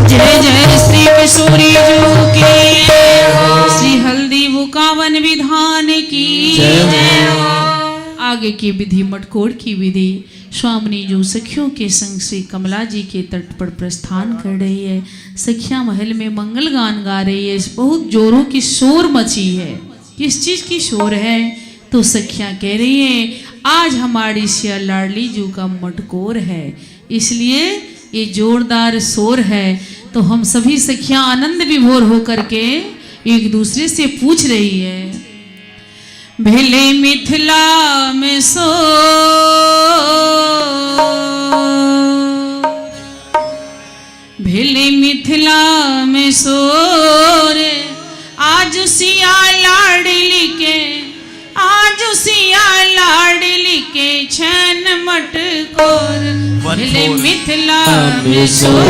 जय जय श्री किशोरी जू की, श्री हल्दी बुकावन विधान की जय हो। आगे की विधि मटकोर की विधि। स्वामिनी जो सखियों के संग श्री कमला जी के तट पर प्रस्थान कर रही है। सखियां महल में मंगल गान गा रही है। बहुत जोरों की शोर मची है। किस चीज़ की शोर है? तो सखियां कह रही हैं आज हमारी सिया लाडली जू का मटकोर है, इसलिए ये जोरदार शोर है। तो हम सभी सखियां आनंद विभोर होकर के एक दूसरे से पूछ रही है, भेले मिथिला में सो भेले मिथिला में सोर, आज सिया लाडली के, आज सिया लाडली के छन मटकोर। भेले मिथिला में सोर,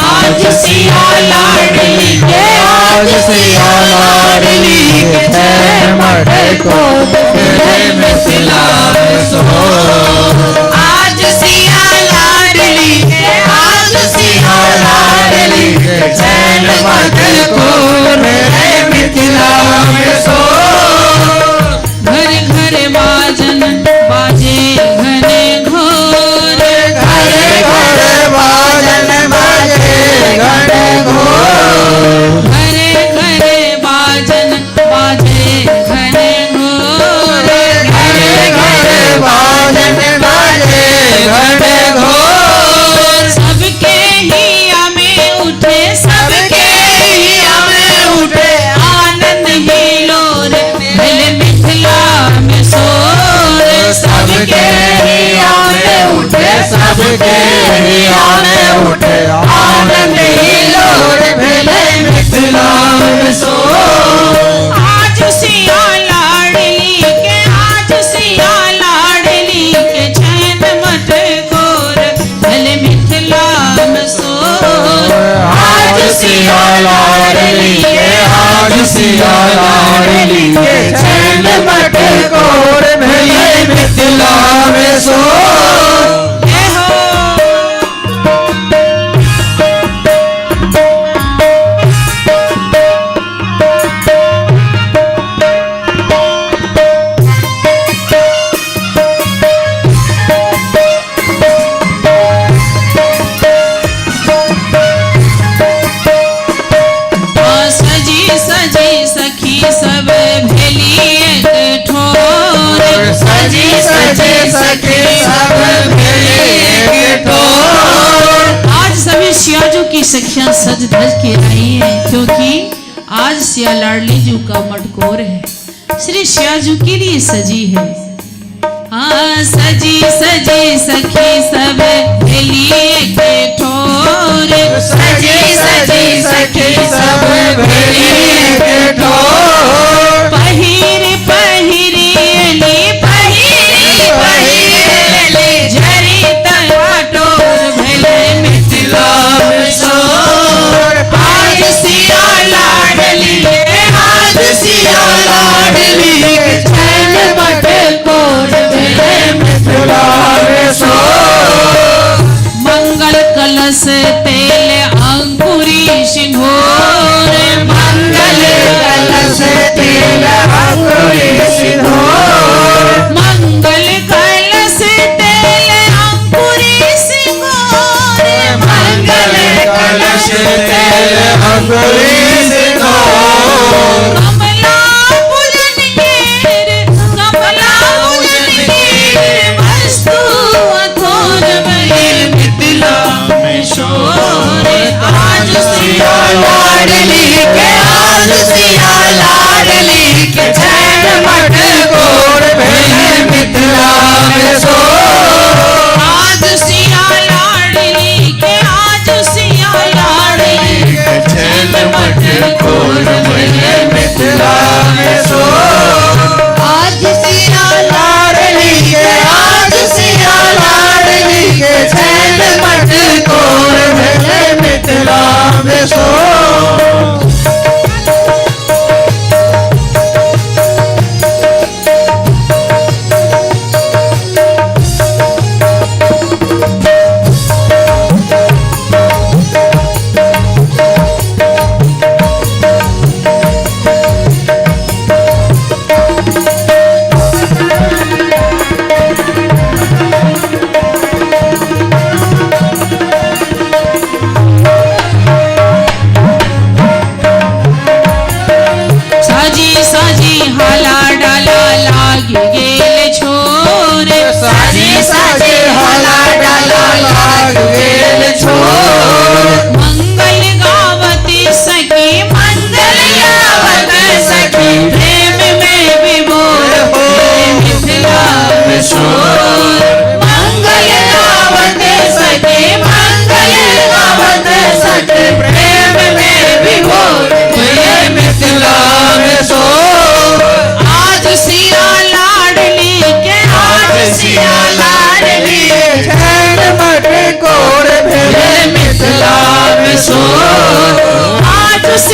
आज आज सिया लाडली के, आज सिया लाडली के छैन मटकोर भेलै मिथिला में सोर। आज सिया लाडली के, आज सिया लाडली के छैन मटकोर भेलै मिथिला में सोर। घर घर बाजन बाजे घने घोर, घर घर बाजन बाजे घने घोर, घर घर बाजन बाजे घने घोर, घर घर बाजन बाजे घने घोर। सबके हिया में उठे, सबके हिया में उठे आनंद हिलोर, भेल मिथिला में शोर। सबके हिया में उठे, सबके हिया में उठे आनंद हिलोर, भेलै मिथिला में सोर। आज सिया लाडली के, आज सिया लाडली के छैन मटकोर, भेल मिथिला में शोर। आज सिया लाडली के, आज सिया लाडली के छैन मटकोर, भेलै मिथिला में सोर। जय हो। सजी सजी सखी सब भेली एक ठोर, सजी सजी सखी सब भेली एक ठोर। आज सभी सियाजू की सखियां सज धज के आई हैं, क्योंकि आज सिया लाडली जी का मटकोर है। श्री सियाजू के लिए सजी है। हाँ, सजी सजी सखी सब भेली एक ठोर, सजी सजी सखी सब भेली एक ठोर। पहिर पहिरी एली, पहिरी पहिरी एली, झरी तटोर, भेलै मिथिला में शोर। आज सिया लाडली के, आज सिया लाडली के छैन मटकोर, भेलै मिथिला में सोर। मंगल कलश तेल अंकुरी सिंहोर, मंगल कलश तेल अंकुरी सिंदूर, मंगल कलश तेल अंकुरी सिंहोर, मंगल कलश तेल अंकुरी सिंदूर। कमला पूजन केर, कमला पूजन केर वस्तु अथोर, भइल मिथिला में शोर। आज सिया लाडली के, आज सिया लाडली के छैन मटकोर, भेलै मिथिला में सोर। आज सिया लाडली के, आज सिया लाडली के छैन मटकोर, भेलै मिथिला में सोर। आज सिया लाडली के, आज सिया लाडली के छैन मटकोर, भेलै मिथिला में सोर।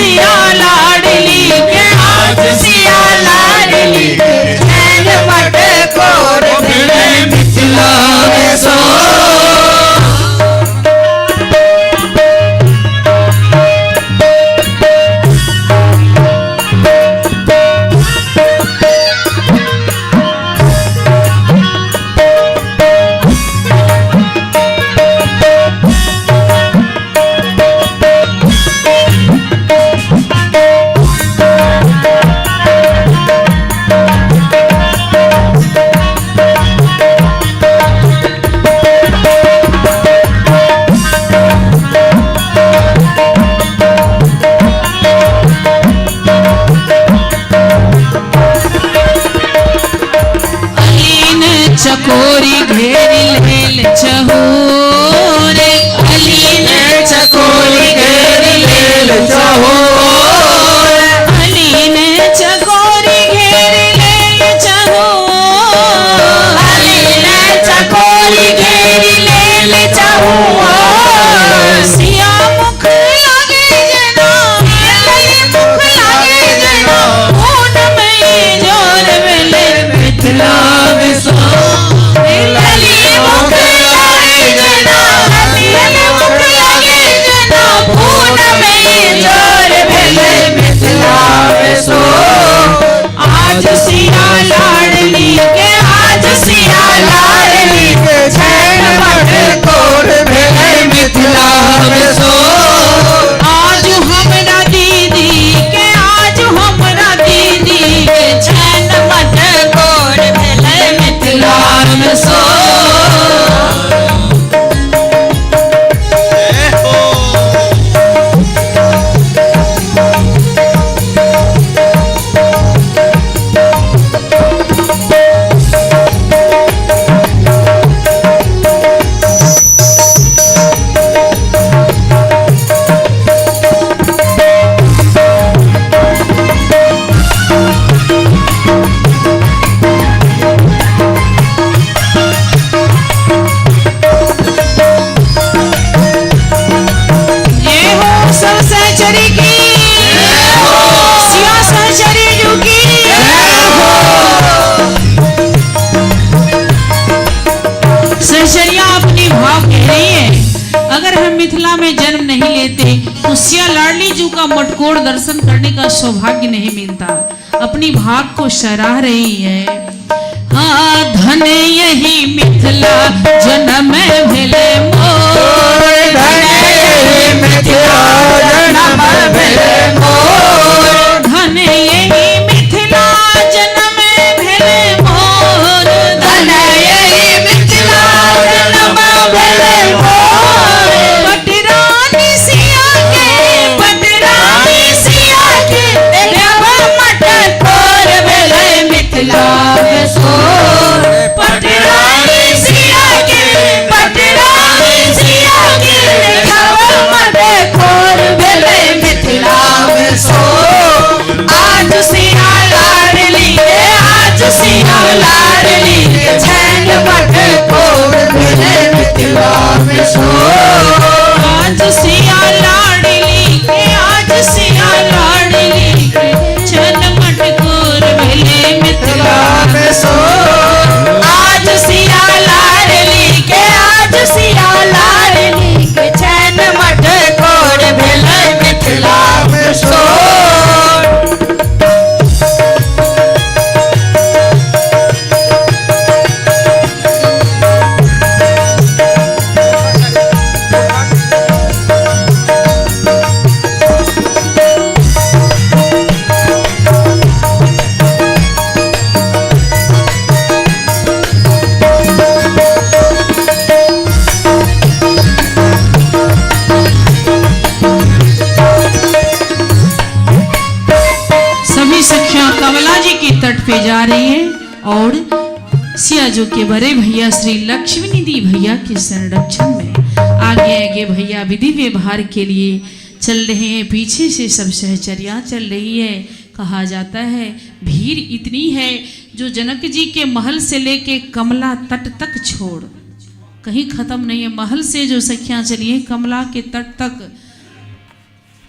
सिया लाडली के, आज सिया लाडली के छैन मटकोर भेलै मिथिला में सो। अलीन चकोरी घेरी लेल चहोरे, अलीन चकोरी घेरी लेल चहोर, अलीन चकोरी घेरी लेल चहोर, अलीन चकोरी घेरी लेल चहोर। सिया मुख लागे जना, मुख लागे जना, पूनम जोर भेलै मिथिला में सो। लली मुख लागे जना, लली मुख लागे जना, पूनम जोर भेलै मिथिला में सो। आज सिया लाडली के, आज सिया लाडली के छैन मटकोर भेलै मिथिला में सो। आज हमरा दीदी के, आज हमरा दीदी के छैन मटकोर भेलै मिथिला में सो। जय हो। ये हो सब सहचरी की, सिया सहचरी जू की। सहचरिया अपनी भाव कह रही है, अगर हम मिथिला में जन्म नहीं लेते तो सिया लाडली जू का मटकोर दर्शन करने का सौभाग्य नहीं मिलता। अपनी भाग को सराह रही है। हाँ धन यही मिथिला जन्म भेले मोर, धन यही मिथिला जन्म भेलै मोर, धन यही मिथिला जन्म भेले मोर, धन यही मिथिला जन्म भेलै मोर। पटरानी सिया के, पटरानी सिया के देव मटकोर भेलै मिथिला में सोर। पटरानी सिया के, पटरानी सिया के देव मटकोर भेलै मिथिला में सोर। आज सिया लाडली के, आज सिया लाडली के छैन मटकोर भेलै मिथिला में सोर। आज सिया लाडली के, आज सिया लाडली के छन मटकोर भेले मिथिला में सो। आज सिया लाडली के, आज सिया लाडली के छैन मटकोर भेलै मिथिला में सोर। सभी सखियां कमला जी के तट पे जा रही हैं और सिया जो के बड़े भैया श्री लक्ष्मी निधि भैया के संरक्षण में आगे आगे भैया विधि व्यवहार के लिए चल रहे हैं, पीछे से सब सहचरियाँ चल रही है। कहा जाता है भीड़ इतनी है जो जनक जी के महल से लेके कमला तट तक छोड़ कहीं ख़त्म नहीं है। महल से जो सखियाँ चली हैं कमला के तट तक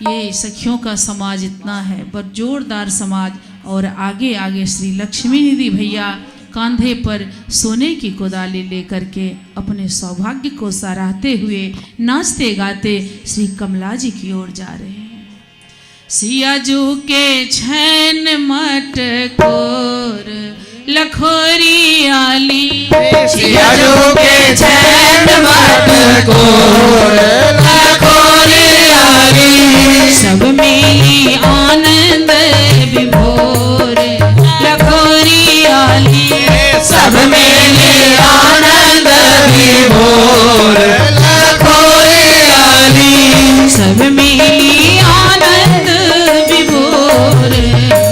ये सखियों का समाज इतना है, पर जोरदार समाज। और आगे आगे श्री लक्ष्मीनिधि भैया कांधे पर सोने की कोदाली लेकर के अपने सौभाग्य को सराहते हुए नाचते गाते श्री कमला जी की ओर जा रहे हैं। सियाजू के छैन मटकोर लखोरी आली, सियाजू के छैन मटकोर लखोरी आली, सब मिली आनंद विभोर लखोरी आली, सब मिली आनंद विभोर लखोरी आली, सब मिली आनंद विभोर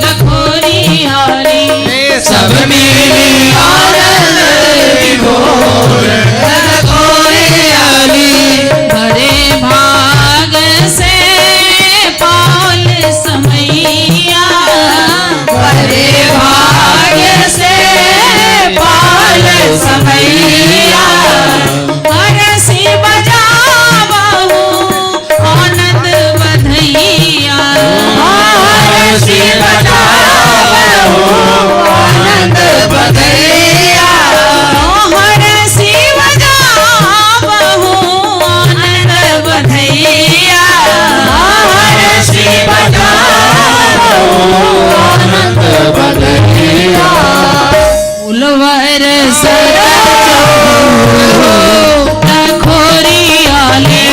लखोरी आली, सब मिली आनंद विभोर लखोरी आली, भरे भाग से पाल समैया, भरे भाग से पाल समैया, हरसी बजावहु आनंद बधैया, हरसी बजावहु आनंद बधैया, हरसी बजावहु आनंद बधैया, हरसी बजावहु आनंद बधैया, फूलवर सर लखोरी आली,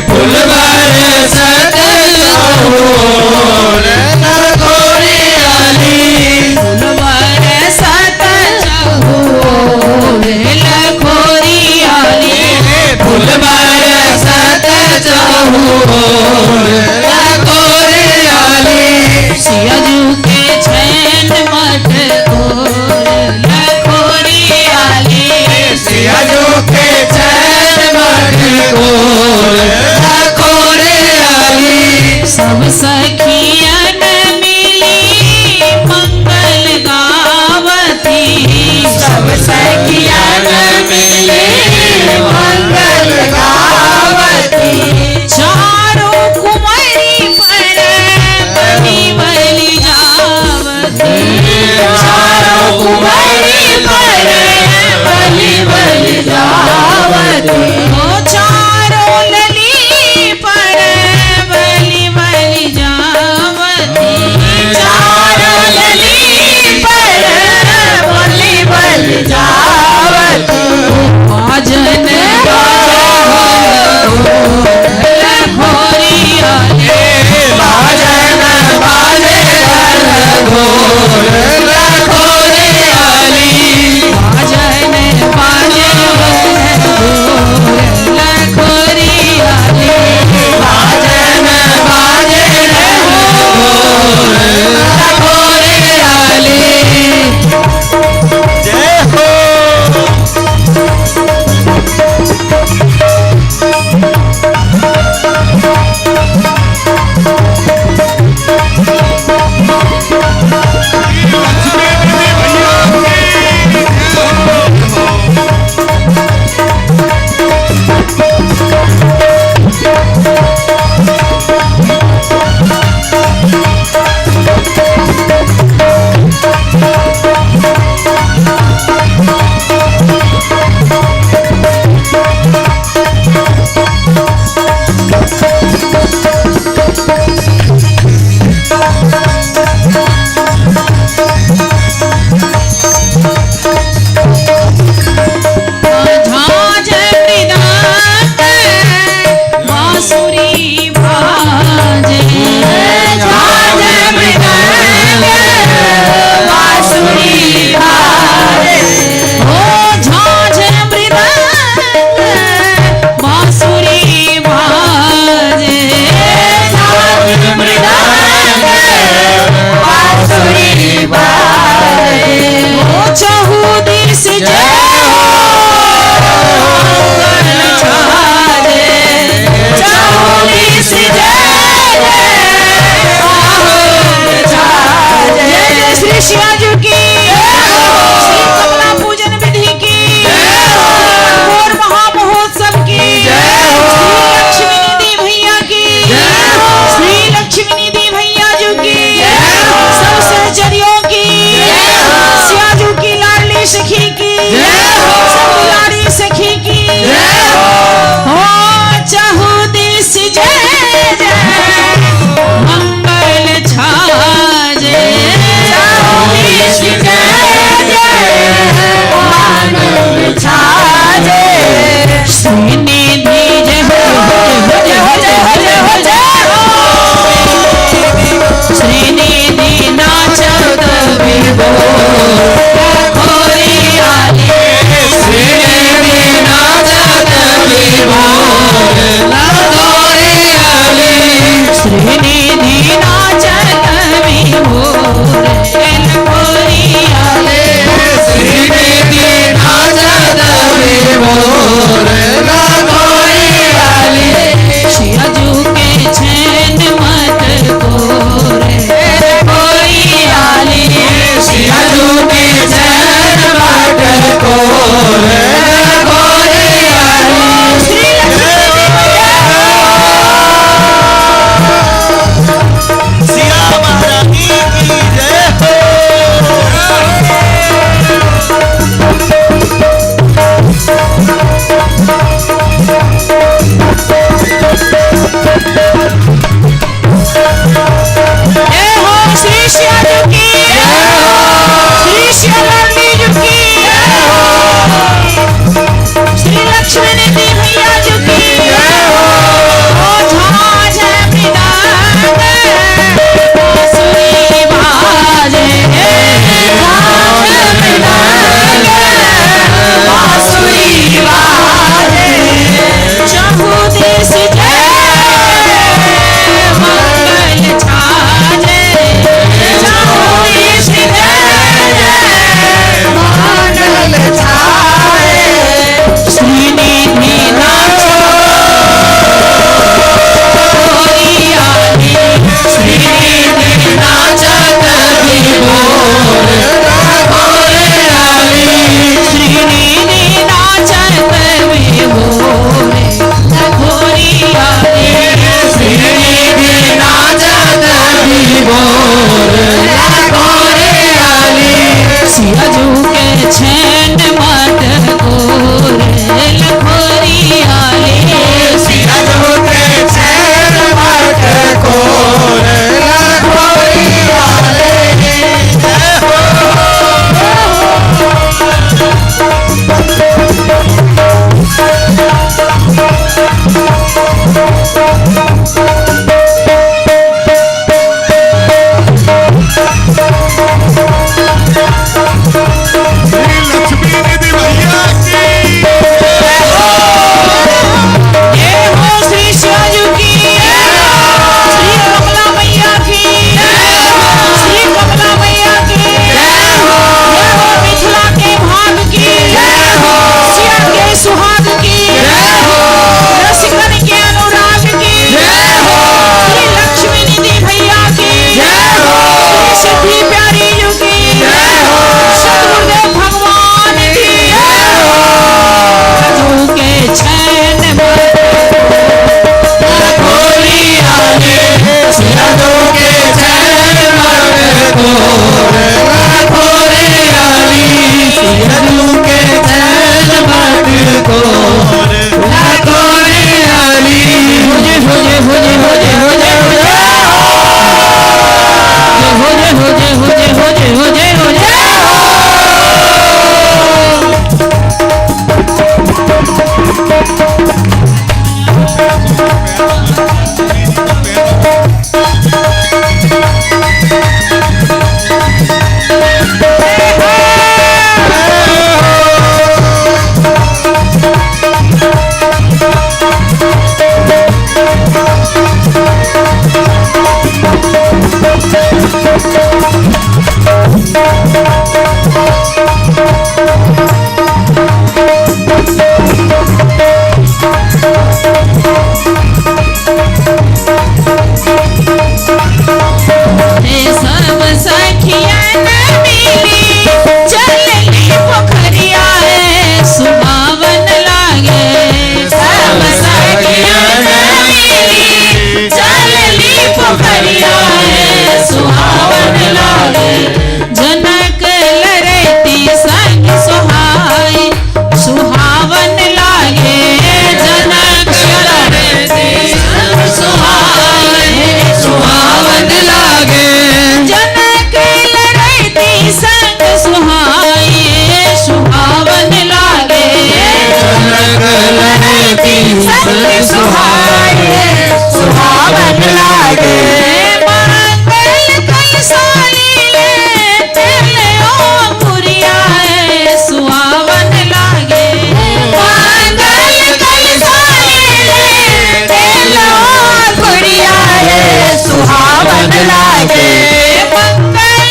फुलवर सत चौर लखोरी आली, फूलवर सत चहोर लखोरी आली, फुलवर सत चौर लखोरी आली, सियाजू के छैन मटकोर लखोरी आली, सियाजू के चैन मटकोर लखोरी आली, सब सखियन मिली मंगल गावती, सब सखियन मिली मंगल गावती, चारों कुमारी पर बलि बलि जावती, चारों कुमारी पर बलि बलि जावती, ओ चारों लली पर बलि बलि जावती, चारों लली पर बलि बलि जावती, बाजन लखोरी आली, बाजन बाजे घोर लखोरी आली, बाजन बाजे लखोरी आली, बाजन बाजे घोर लखोरी आली। जय हो। झांझ मृदंग बांसुरी बाजे, झांझ मृदंग बांसुरी बाजे, ओ झांझ मृदंग बांसुरी बाजे, झांझ मृदंग बांसुरी बाजे, ओ चहुदिश जय हो मंगल छाजे, चहुदिश जय जय मंगल छाजे। जय जय श्री शिवाजी की, श्री कमला पूजन विधि की, और महामहोत्सव की, श्री लक्ष्मी निधि भैया की, श्री जय मंगल छाजे। चौबीस जय जय मंगल छाजे। श्रीनिधि जय हो जय हो जय हो जय हो जय हो। श्रीनिधि नाचत विभोर लखोरी आले। श्रीनिधि नाचत विभोर लखोरी आले। श्रीनिधि नाचत विभोर लखोरी आले। श्रीनिधि नाचत विभोर लखोरी आले। शिवजू के छैन मत कोरे लखोरी आले। सियाजू के चैन बाट कोर लखोरी आले। श्री लक्ष्मी सिया महारानी की जय हो। जय हो श्री शिवजू की, श्री शिवलाली जी की, श्री लक्ष्मी निधि भैया जी की। ओ झांझ मृदंग बांसुरी बाजे। झांझ मृदंग बांसुरी बाजे। चहुदिस जय मंगल छाजे। चहुदिस जय मंगल छाजे। श्रीनिधि नाचोरी आले। श्रीनिधि नाचत विभोर लखोरी आले। श्रीनिधि नाचत विभोर लखोरी आले। श्रीनिधि नाचत विभोर लखोरी आले। सियाजू के छैन मत कोरे लखोरी आले। सियाजू के चैन बाट कोर लखोरी आले। जय हो। श्री लक्ष्मी निधि भैया की जय हो श्री शिवाजू की, श्री कमला मैया की, श्री कमला मैया की जय हो। मिथिला के भाग की सिया के सुहाग की रसिकन के अनुराग की श्री लक्ष्मी निधि भैया की श्री सिद्धि प्यारी जी की सदगुरुदेव भगवान की। प्रभु के छैन लखोरी आले। सियाजू के चैन बाट कोर लखोरी आले। सियाजू के चैन बाट कोर लखोरी आले। हो जय हो जय हो जय हो जय हो जय हो जय हो जय हो जय हो जय हो जय हो जय। हे सब सखियन मिली चलली पोखरिया है सुहावन लागे। सब सखियन मिली चलली पोखरिया है सुहावन लागे। जनक लरती संग सुहाई सुहावन लागे। जनक लरती संग सुहाई लागे। मंगल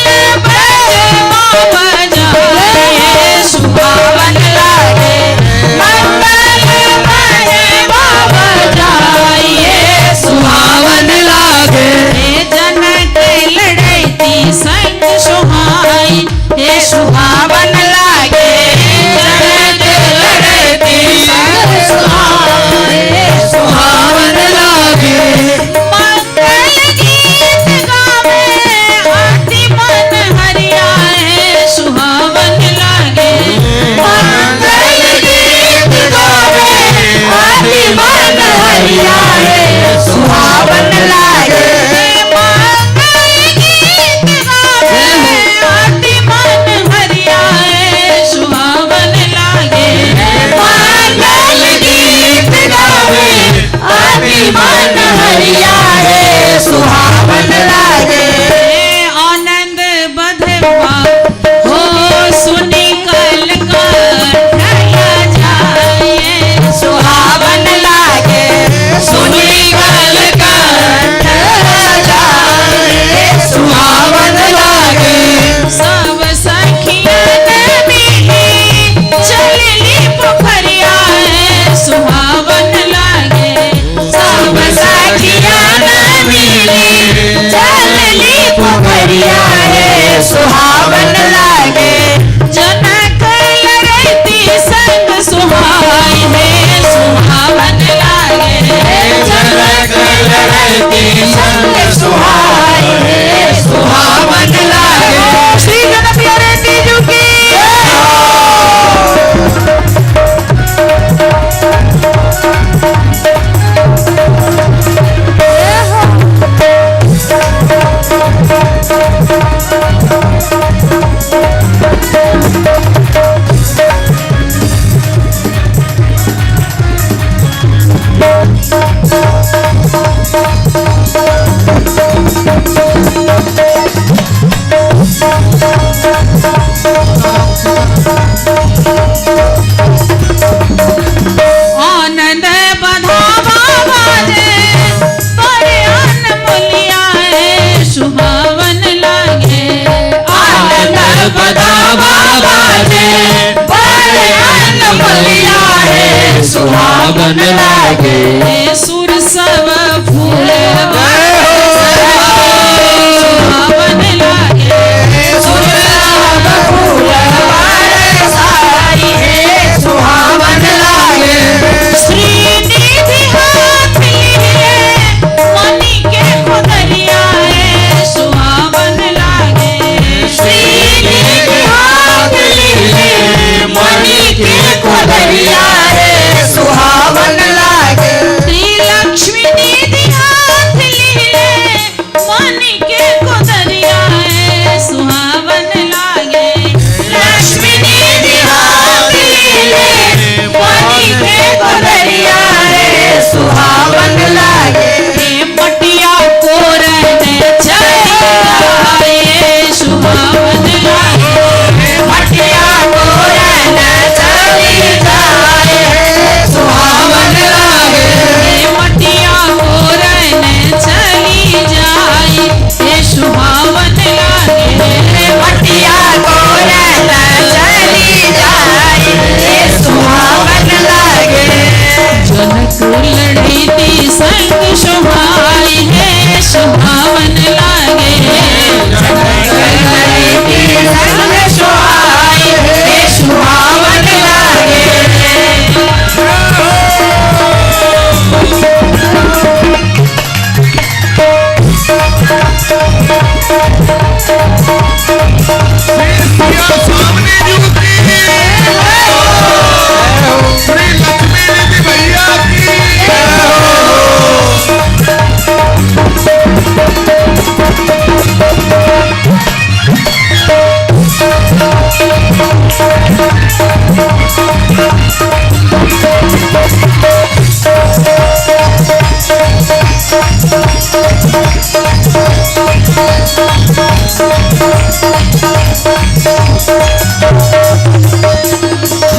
बजवा बजाए सुहावन लागे। मंगल बजवा बजाए सुहावन लागे। हे जनक लड़ैती संग सुहाई हे सुहावन लागे। जनक लड़ैती संग सुहाई सुहावन लागे। मंगल गीत गावे आरती मन हरिया है सुहावन लागे। मंगल गीत गावे आरती मन हरिया है सुहावन लागे। मंगल गीत गावे आरती मन हरिया है सुहावन लागे। मंगल गीत गावे आरती मन हरिया है सुहावन लागे। आनंद बधवा हो सुनी कल कंठया जाए सुहावन लागे। सुनी कल कंठ जाए सुहावन लागे। सब सखियन मिली चलली पोखरिया है सुहावन लागे। सब सखियन मिली चलली पोखरिया है सुहावन लागे। जनक लड़ती संग सुहाई है सुहावन लागे। जनक लड़ती संग सुहाई है सुहावन लागे। श्री गण प्यारे तीजू की। आनंद बधावा बाजे बड़े अनमोलिया है सुहावन लागे। आनंद बधावा बाजे बड़े अनमोलिया है सुहावन लागे। सुर सब फूल सुहावन लागे। सुर सब फूल बरसाई है सुहावन लागे। श्रीनिधि हाथ लिए मणि के कुदरिया है सुहावन लागे। श्रीनिधि हाथ लिए मणि के कुदरिया है सुहावन लागे। श्री लक्ष्मी निधि हाथ लिए मणि के कुदरिया है सुहावन लागे। लक्ष्मी निधि हाथ लिए मणि के कुदरिया है सुहावन लागे। हे मटिया कोरन चली आए सुहावन लागे। मटिया कोरन चली जाए सुहावन लागे। हे मटिया कोरन चली जाए हे सुहावन लागे। मटिया कोरन चली जाए सुहावन लागे। जनक लड़ती संग सुहाई है सुहावन लागे। संग सुहाई सुहावन लागे। श्री सामने जी की श्री लक्ष्मी निधि भैया की।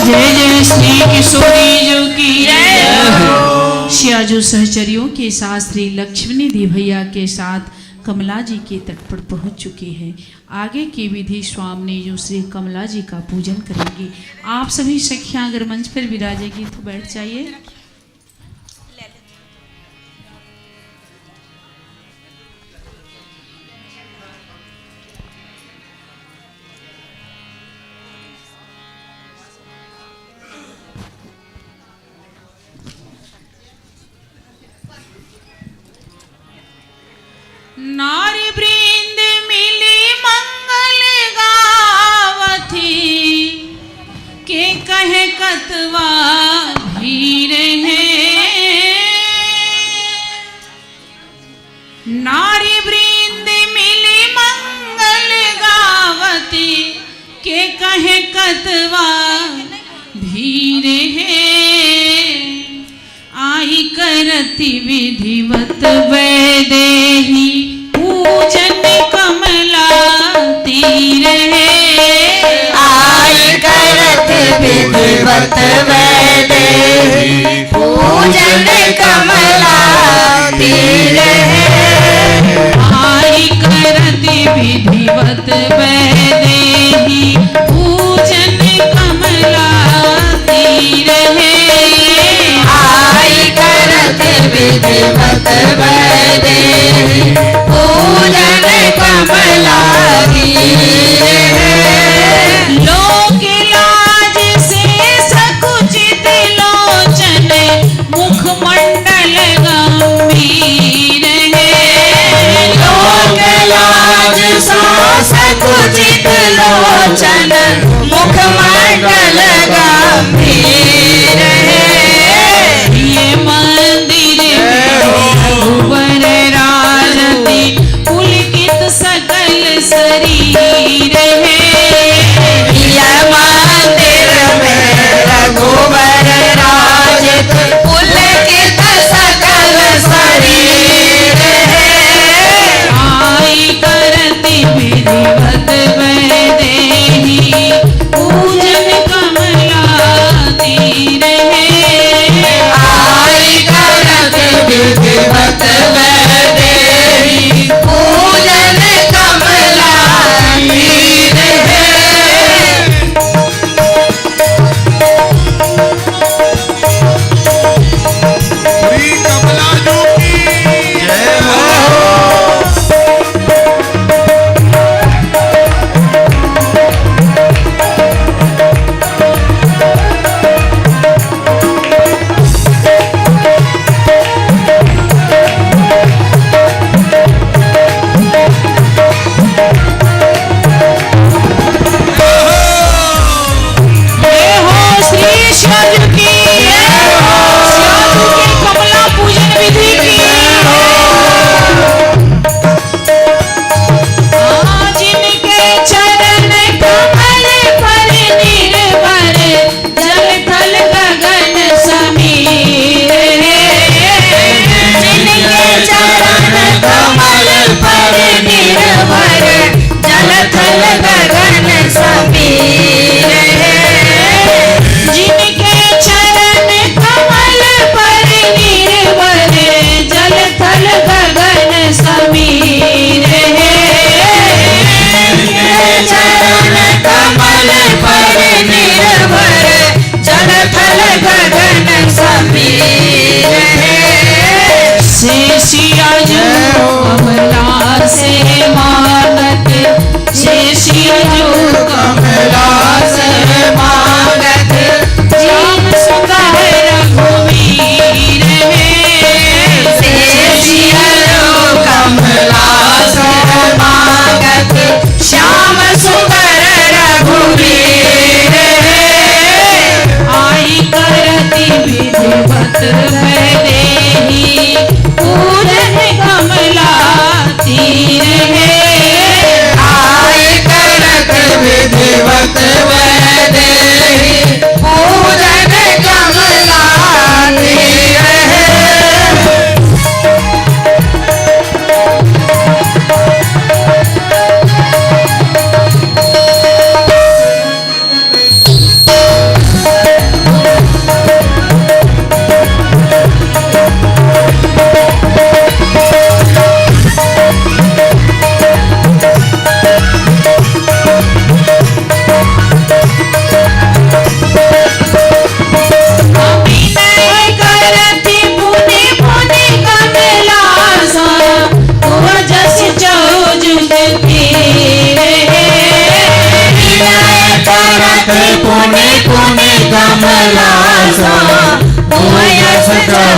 जय जय श्री किशोरी जी की जय। सियाजू सहचरियों के साथ श्री लक्ष्मी निधि भैया के साथ कमला जी के तट पर पहुंच चुके हैं। आगे की विधि स्वामी जो श्री कमला जी का पूजन करेंगे। आप सभी सखियां अगर मंच पर विराजेगी तो बैठ जाइए। नारी वृंद मिली मंगल गावथी, के कहे कतवा भीर है। नारी वृंद मिली मंगल गावती, के कहे कतवा भीर है। आई करती विधिवत वैदेही, पूजन कमला तीर है। आई करत विधिवत वैदेही, पूजन कमला तीर है। आई करती विधिवत वैदेही, पूजन कमला तीर है। आई करत विधिवत वैदेही, पूजन कमला तीर है। लोक लाज से सकुचित लोचन, मुखमंडल गंभीर है। लोक लाज सा सकुचित लोचन, मुखमंडल गंभीर है। ये मंदिर में रघुवर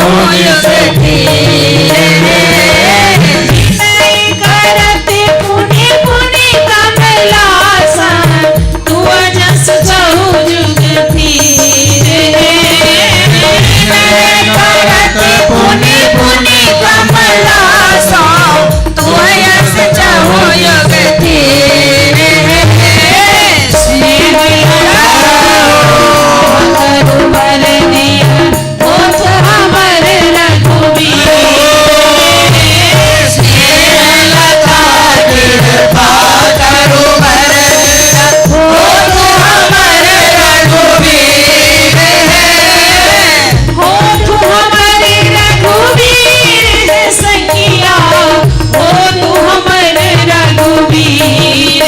चहुयुग तीर। करत पुनि पुनि कमलासन तुअ जस चहु जुग तीर। करत पुनि पुनि कमलासन तुअ जस चहुयुग तीर। करुवर दिया होत हमर रघुबीर। लता कृपा करो बर होत हमर रघुबीर। होत हमर रघुबीर सखिया होत हमर रघुबीर।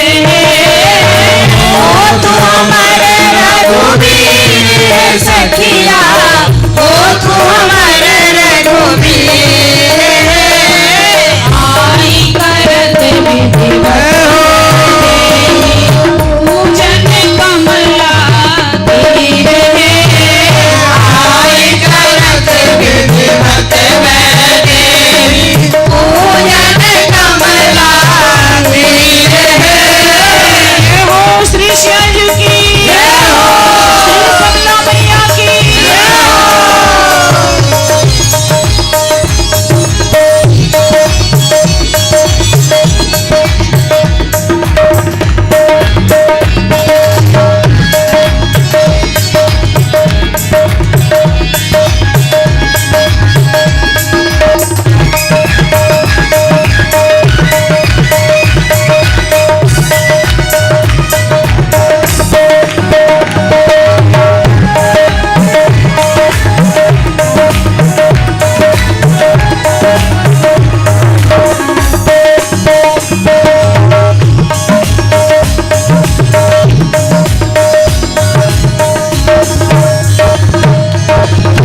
होत हमर रघुबीर सखिया होत हमर रघुबीर। आई करत विधिवत पूजन कमला तीर। आई करत विधिवत वैदेही पूजन कमला तीर। जय हो श्री श्याम जी की जय हो, श्री कमला मैया की जय हो।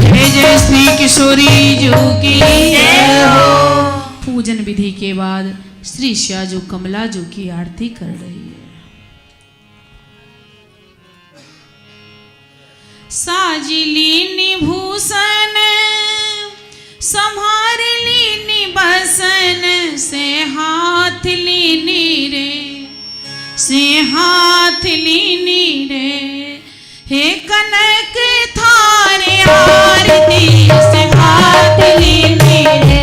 जय जय श्री किशोरी जी की जय हो। पूजन विधि के बाद श्री श्याजू कमला जू की आरती कर रही है। साजिली भूषण संभार लीनी बसन से हाथ लीनी रे, से हाथ लीनी रे। हे कनक थारे आरती से हाथ लीनी रे।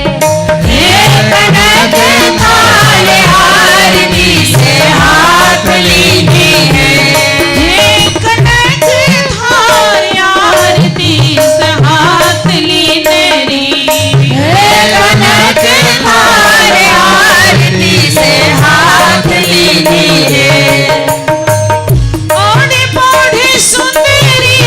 हे कनक थारे आरती से हाथ लीनी है। हे कनक थारे आरती से हाथ लीने रे। हे कनक थारे आरती से हाथ लीनी है। ओढ़े पौधे सुंदरी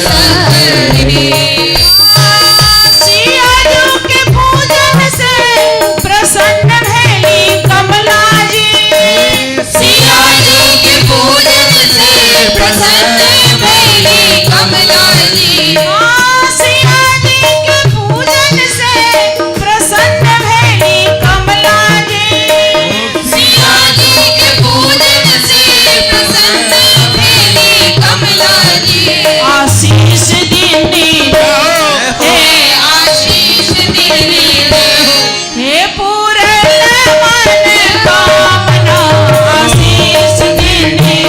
सहरी। सिया जी के पूजन से प्रसन्न भैली कमला जी। सिया जी के पूजन से प्रसन्न भैली कमला जी। सिया जी के पूजन से प्रसन्न भैली कमला जी। सिया जी के पूजन से प्रसन्न भैली कमला जी। आशीष दीनी हे आशीष दीनी रे। हे पूरन मन कामना आशीष दीनी।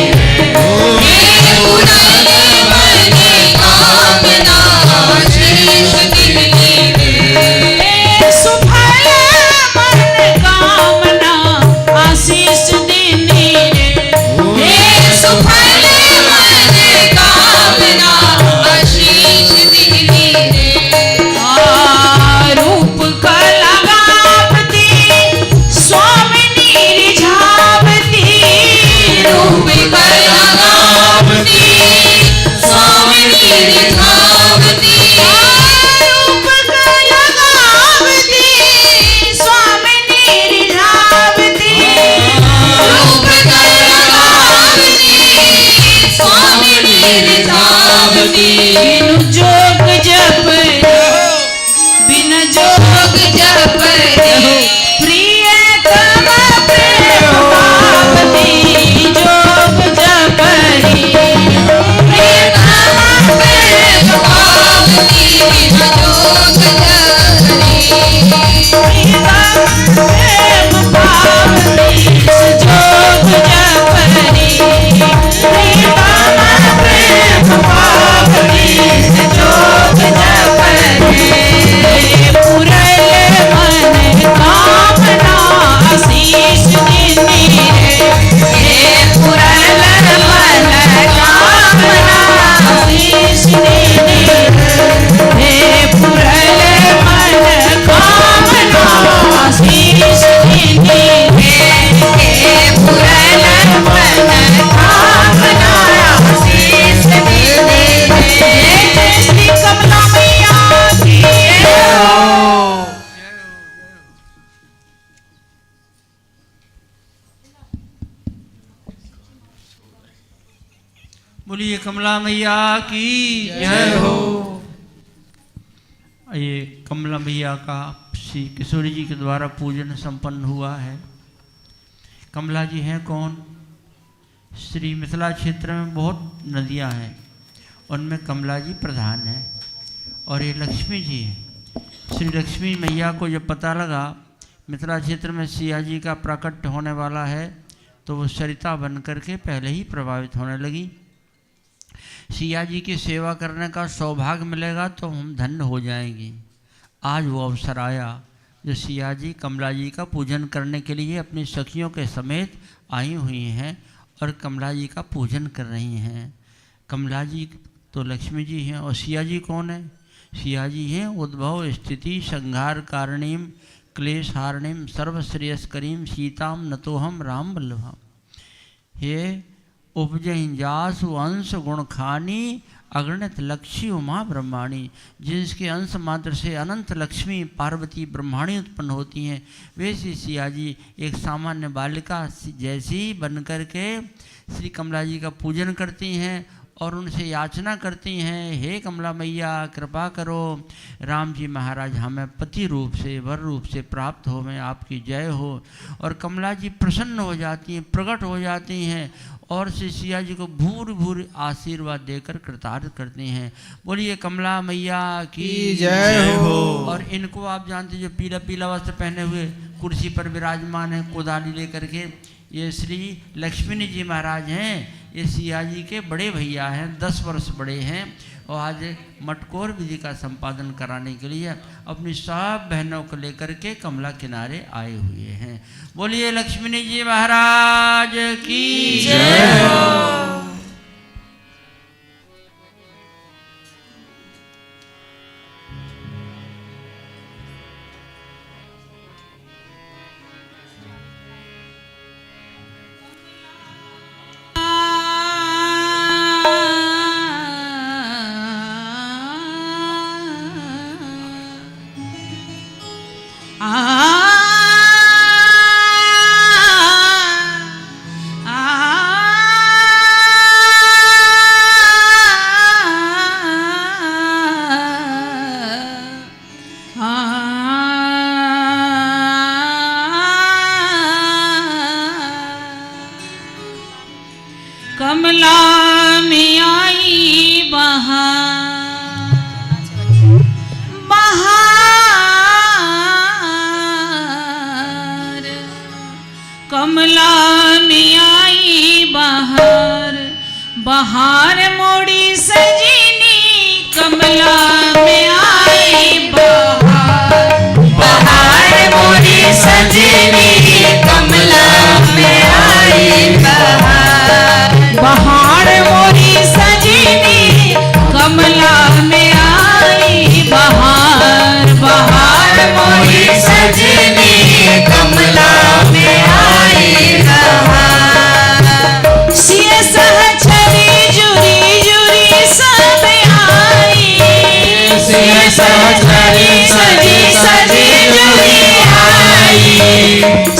हे पूरन मन कामना आशीष दीनी रे। हे सुफल मन कामना आशीष दीनी रे। हे सुफल मन कामना आशीष दीनी रे। रूप कला गावती स्वामिनी रिझावती। रूप कला गावती स्वामिनी रिझावती। रूप कला गावती स्वामिनी रिझावती। रूप कला गावती स्वामिनी रिझावती। बिनु जोग जप बिन जोग जोग जप रे। प्रियतम प्रेम पावती जोग जपरी। प्रियतम प्रेम पावती जोग जपरी। प्रियतम प्रेम पावती जोग जपरी। प्रियतम प्रेम पावती जोग जपरी। पुरल मन कामना आशीष दीनी रे। हे पुरल मन कामना आशीष दीनी रे। हे पुरल मन कामना आशीष दीनी रे। हे पुरल मन कामना आशीष दीनी रे। जय श्री कमला मैया की जय हो। बोलिए कमला मैया की जय हो। ये कमला मैया का श्री किशोरी जी के द्वारा पूजन संपन्न हुआ है। कमला जी हैं कौन? श्री मिथिला क्षेत्र में बहुत नदियां हैं, उनमें कमला जी प्रधान हैं और ये लक्ष्मी जी हैं। श्री लक्ष्मी मैया को जब पता लगा मिथिला क्षेत्र में सिया जी का प्राकट्य होने वाला है, तो वो सरिता बन करके पहले ही प्रभावित होने लगी। सिया जी की सेवा करने का सौभाग्य मिलेगा तो हम धन्य हो जाएंगे। आज वो अवसर आया जो सिया जी कमला जी का पूजन करने के लिए अपनी सखियों के समेत आई हुई हैं और कमला जी का पूजन कर रही हैं। कमला जी तो लक्ष्मी जी हैं और सिया जी कौन है? सिया जी हैं उद्भव स्थिति संहार कारणीम क्लेशहारणीम सर्वश्रेयस्करीम सीताम नतोहम राम वल्लभाम। हे उपजहिंजासु अंश गुण खानी अगणित लक्ष्मी उमा ब्रह्माणी, जिसके अंश मात्र से अनंत लक्ष्मी पार्वती ब्रह्माणी उत्पन्न होती हैं, वे श्री सिया जी एक सामान्य बालिका जैसी बन करके श्री कमला जी का पूजन करती हैं और उनसे याचना करती हैं, हे कमला मैया कृपा करो, राम जी महाराज हमें पति रूप से वर रूप से प्राप्त हो, मैं आपकी जय हो। और कमला जी प्रसन्न हो जाती हैं, प्रकट हो जाती हैं और श्री सिया जी को भूर भूर आशीर्वाद देकर कृतार्थ करती हैं। बोलिए कमला मैया की जय हो। और इनको आप जानते हैं, जो पीला पीला वस्त्र पहने हुए कुर्सी पर विराजमान है कोदाली लेकर के, ये श्री लक्ष्मण जी महाराज हैं। ये सिया जी के बड़े भैया हैं, 10 वर्ष बड़े हैं और आज मटकोर विधि का संपादन कराने के लिए अपनी सब बहनों को लेकर के कमला किनारे आए हुए हैं। बोलिए लक्ष्मण जी महाराज की जय हो। आ आ कमला में आई बहार, बहार, कमला में आई बहार, बहार मोड़ी सजनी, कमला में आई बहार, बहार मोरी सजनी, कमला में आई बहार। बहार मोरी सजनी, कमला में आई बहार, बहार मोरी सजनी, कमला में आई बहार। सिय सहचरी जुरी जुरी सब आई, सिय सहचरी सजी सजी जुरी आई,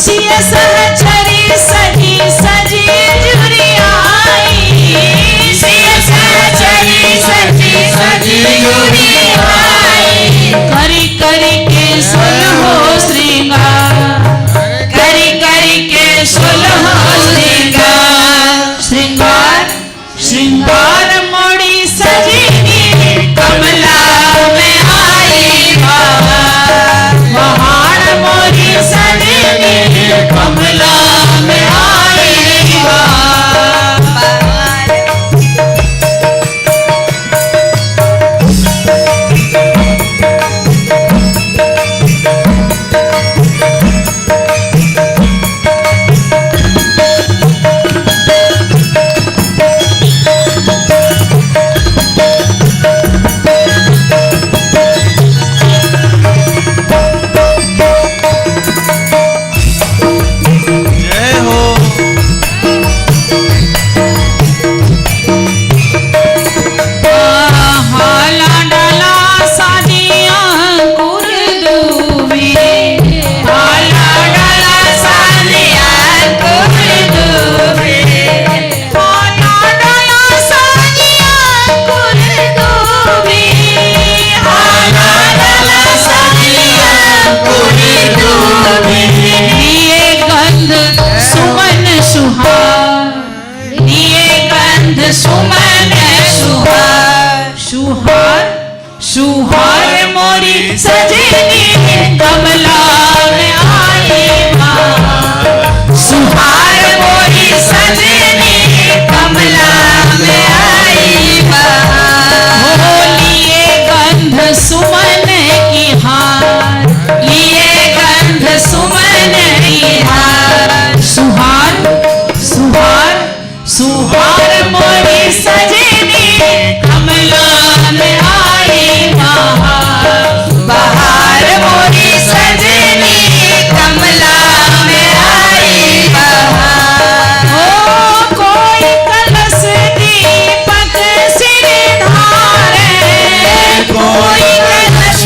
सिय सहचरी सजी सजी जुरी आई, सिय सहचरी सजी सजी जुरी आई। करी करी के सुलहो श्रृंगार, करी करी के सुलहो श्रृंगार, श्रृंगार श्रृंगार मोड़ी सजनी, कमला में आई बहार। बहार मोरी सजनी, कमला में आई बहार। जय हो। हाला डाला सानिया कुर दूबी, हाला डाला सानिया कुर दूबे, हाला डाला सानिया कुर दूबी, हाला डाला सानिया कुर दूबे। लिए गंध सुमन सुहार, लिए गंध सुमन सुहार, सुहार सुहार मोरी सजनी, कमला में आई बहार। सुहार मोरी सजनी, कमला में आई बहार। हो लिए गंध सुमन की हार, लिए गंध सुमन की हार, सुहार सुहार सुहार मोरी सजनी, कमला में आई बहार। बहार मोरी सजनी, कमला में आई बहार। हो कोई कलश दीपक सिर धारे, कोई कलश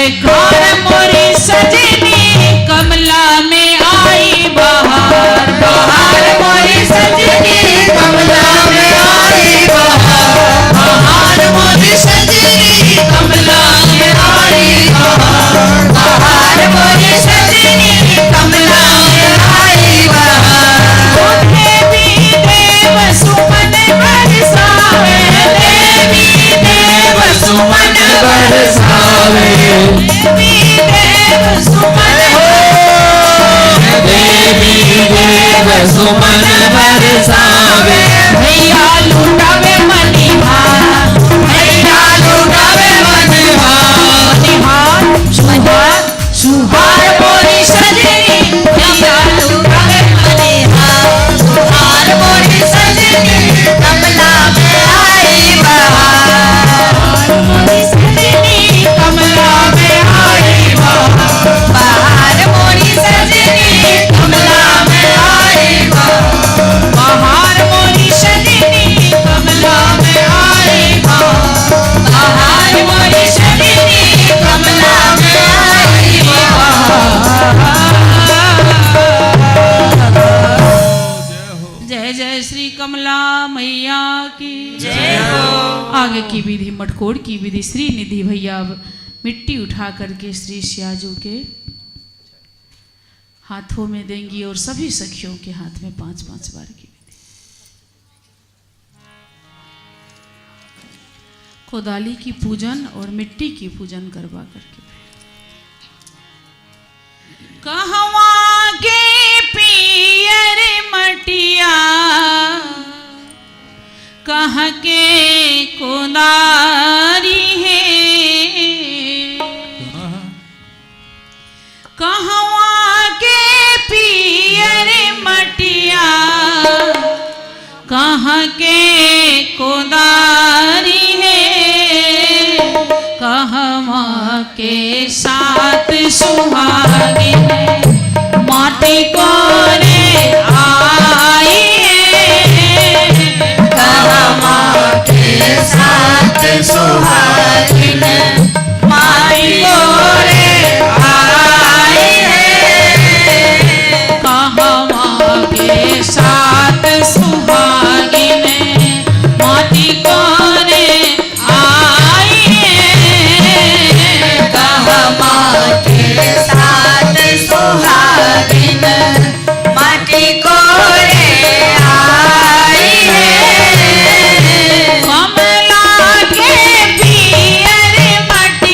जयकार मोरी सजनी कमला में आई बहार। बहार मोरी सजनी कमला में आई बहार। बहार मोरी सजनी कमला में आई बहार। बहार मोरी सजनी कमला में आई बहार। देवी देव सुमन बरसावे, देवी देव सुमन बरसावे, देवी देव सुमन देवी देव सुमन बरसावे। भैया लुटावे मनिहार, भैया लुटावे मनिहार, मनिहार सुहार सुहार मोरी सजनी भैया लुटावे मनिहार। सुहार मोरी सजनी कमला में आई बहार। मोरी सजनी कमला में आई बहार। बहार मोरी सजनी कमला में आई बहार। बहार मोरी सजनी कमला में आई बहार। बहार मोरी सजनी कमला में आई बहार। जय जय श्री कमला मैया की जय हो। आगे की विधि मटकोड़ की विधि श्री निधि भैया अब मिट्टी उठा करके श्री सियाजू के हाथों में देंगी और सभी सखियों के हाथ में 5-5 बार की विधि। कोदाली की पूजन और मिट्टी की पूजन करवा करके। कहवा के पियर मटिया, कहाँ के कोदारी है, कहवा के पियर मटिया, कहाँ के कोदारी है, कहवा के साथ सुहागिन माटी कोरे आई है, कहवा के साथ सुहागिन माटी कोरे आई है। कहवा के साथ सुहागिन माटी कोरे आई है, कहवा के साथ सुहागिन माटी कोरे आई है। कमला के पियर मटिया,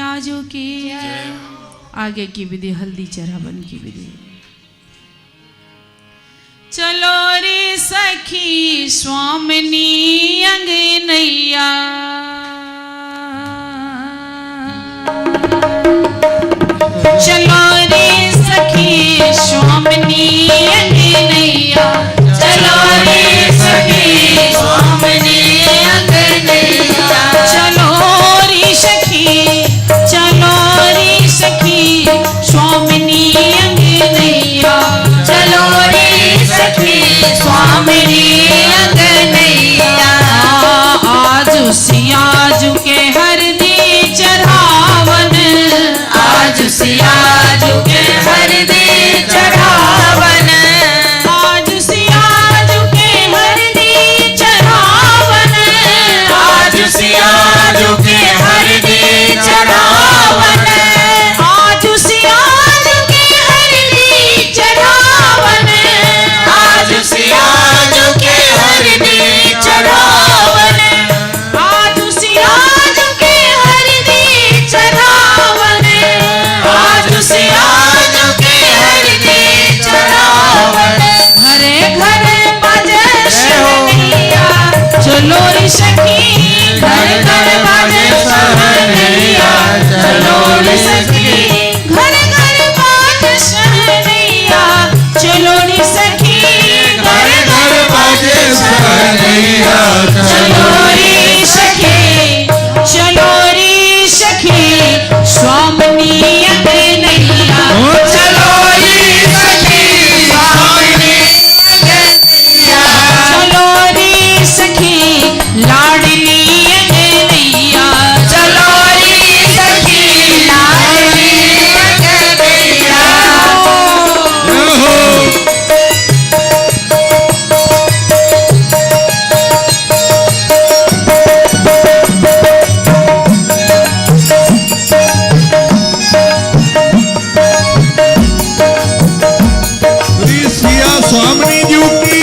सियाजो की। आगे की विधि हल्दी चढ़ावन की विधि। चलो रे सखी स्वामिनी अंगनैया, चलो रे सखी स्वामिनी अंगनैया, चलो रे सखी स्वामिनी अंगनैया, चलो रे सखी, चलो रे सखी स्वामिनी अंगनैया, चलो रे सखी स्वामिनी अंगनैया। आज सियाजु के हरदी चढ़ावन, आज सियाजु के हरदी चढ़ावन, आज सियाजु के हरदी चढ़ावन, आज सियाजु के हरदी चढ़ावन, आज सियाजु के हरदी चढ़ावन, आज सियाजु के हरदी चढ़ावन, आज सियाजु के हरदी चढ़ावन, आज सियाजु के हरदी चढ़ावन। घरे घरे बाजे शरणैया, चलो रे सखी, घर घर बाजे शरणैया, चलो रे सखी, घर घर बाजे शरणैया, चलो रे सखी, घर घर बाजे शरणैया, चलो रे सखी, चलो रे सखी स्वामिनी अंगनैया, चलो रे सखी स्वामिनी अंगनैया, चलो रे सखी लाडली अंगनैया, चलो रे सखी लाडली अंगनैया। श्री सिया स्वामिनी जी की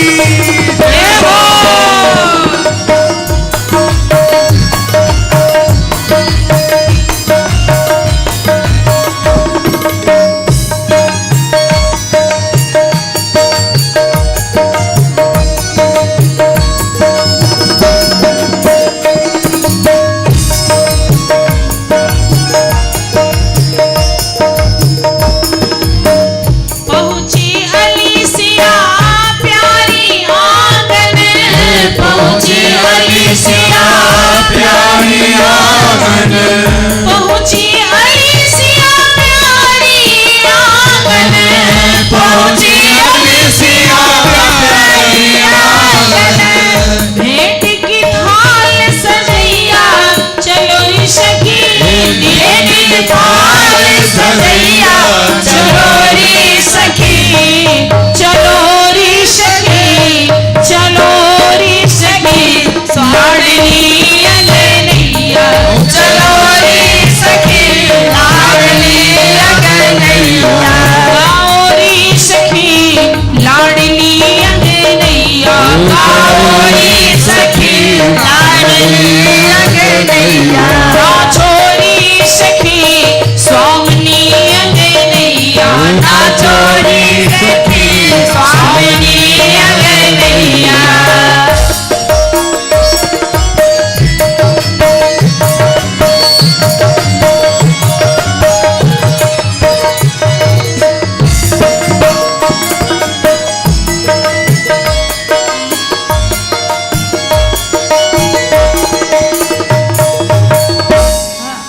जय हो। पहुँची अलीसिया प्यारी आंगन, पहुँची अलीसिया प्यारी आंगन, पहुँची अलीसिया प्यारी आंगन, पहुँची अलीसिया प्यारी आंगन, भेंट की थाल सजैया, चलो रे सखी, भेंट की थाल सजैया, चलो रे सखी, चलो रे सखी, चलो रे सखी लाडली अंगनैया, चलो रे सखी लाडली अंगनैया, गाओ रे सखी लाडली अंगनैया, गाओ रे सखी लाडली अंगनैया, नाचो रे सखी स्वामिनी अंगनैया, नाचो रे सखी स्वामिनी अंगनैया।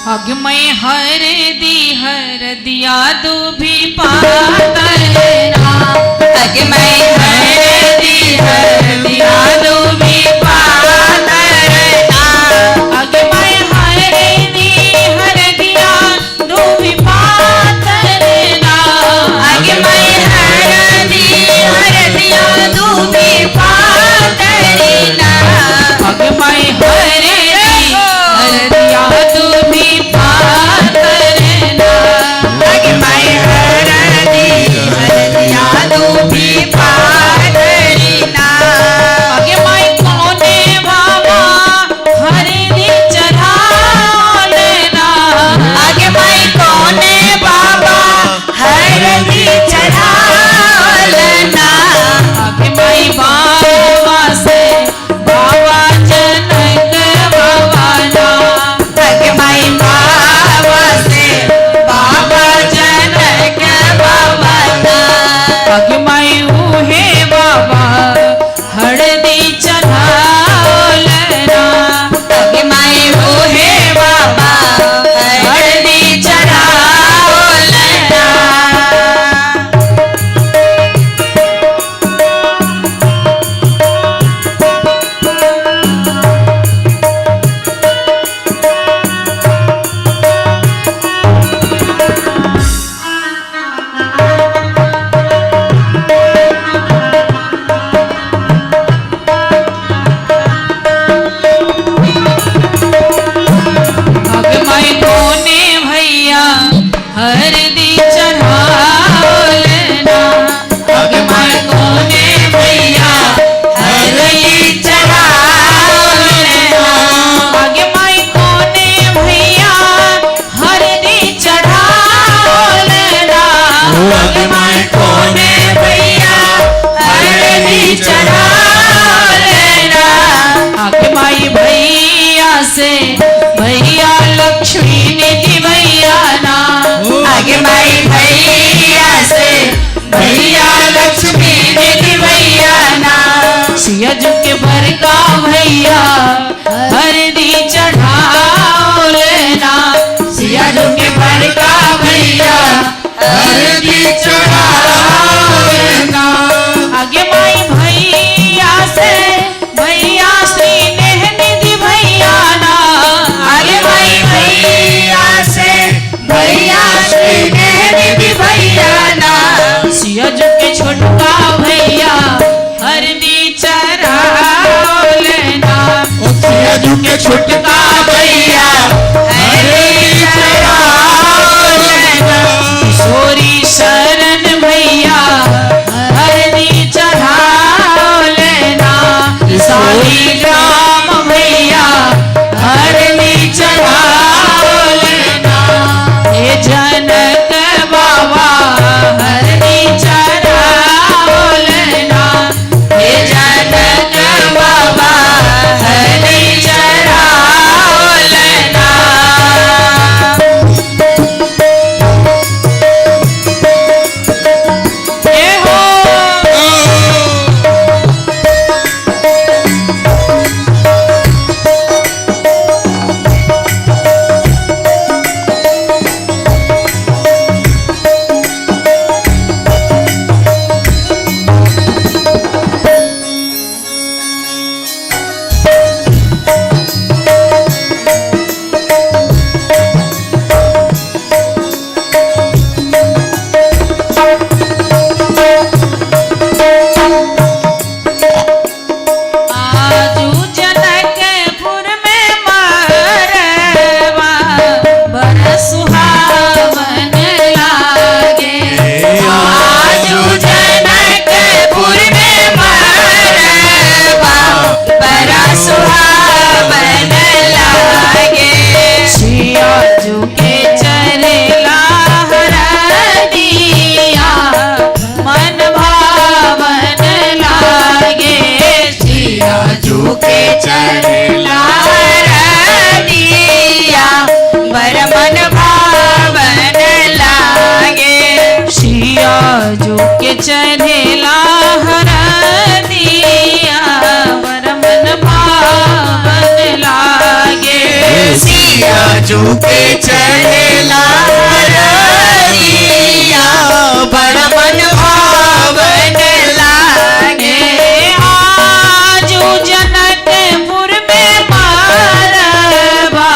अग में हर दी हर दिया दूभी पातरना, अग मैं हरदी हरदिया दूभी पातरना, अग में हर दी हर दिया दूभी पातरना, अग मैं हरदी हरदिया दूभी पातरना, अग में हर दी हर दिया दूभी पातरना, अग मैं हरदी हरदिया दूभी पातरना, अग में हरदी चढ़ावलना। आगे माई कोने भैया हरदी चढ़ावलना। आगे माई कोने भैया हरदी चढ़ावलना। आगे माई कोने भैया हरदी चढ़ावलना। आगे माई भैया से भैया लक्ष्मी निधि भैया ना। आगे माई भैया से भैया लक्ष्मी निधि भैया ना। सिया जी के बरका भैया हरदी चढ़ावलना। सिया जी के बरका भैया हरदी चढ़ावलना। आगे माई भैया से भैया श्री नेह निधि भैया ना। आगे माई भैया से भैया श्री नेह निधि भैया ना। सिया जी के छोटका भैया हरदी चढ़ावलना। सिया जी के छोटका भैया हरदी चढ़ावलना। किशोरी शरण भैया हरदी चढ़ावलना। सालीग्राम भैया हरदी चढ़ावलना। हे जनक बाबा हरदी चढ़ावलना। हे जनक बाबा हरदी चढ़ावलना। हे हो आजू जनकपुर में मरवा बड़ सुहावन लागे। आजू जनकपुर में मरवा बड़ा सुहावन लागे। सिया जू के चरेला हरदिया मन भावन लागे। सिया जू के चरेला हरदिया बर मन भावन लागे। सिया जू के चरेला हरदिया बर मन भावन लागे। सिया जी के चढ़ेला हरदिया बड़ मन भावन लागे। आजू जनकपुर में मरवा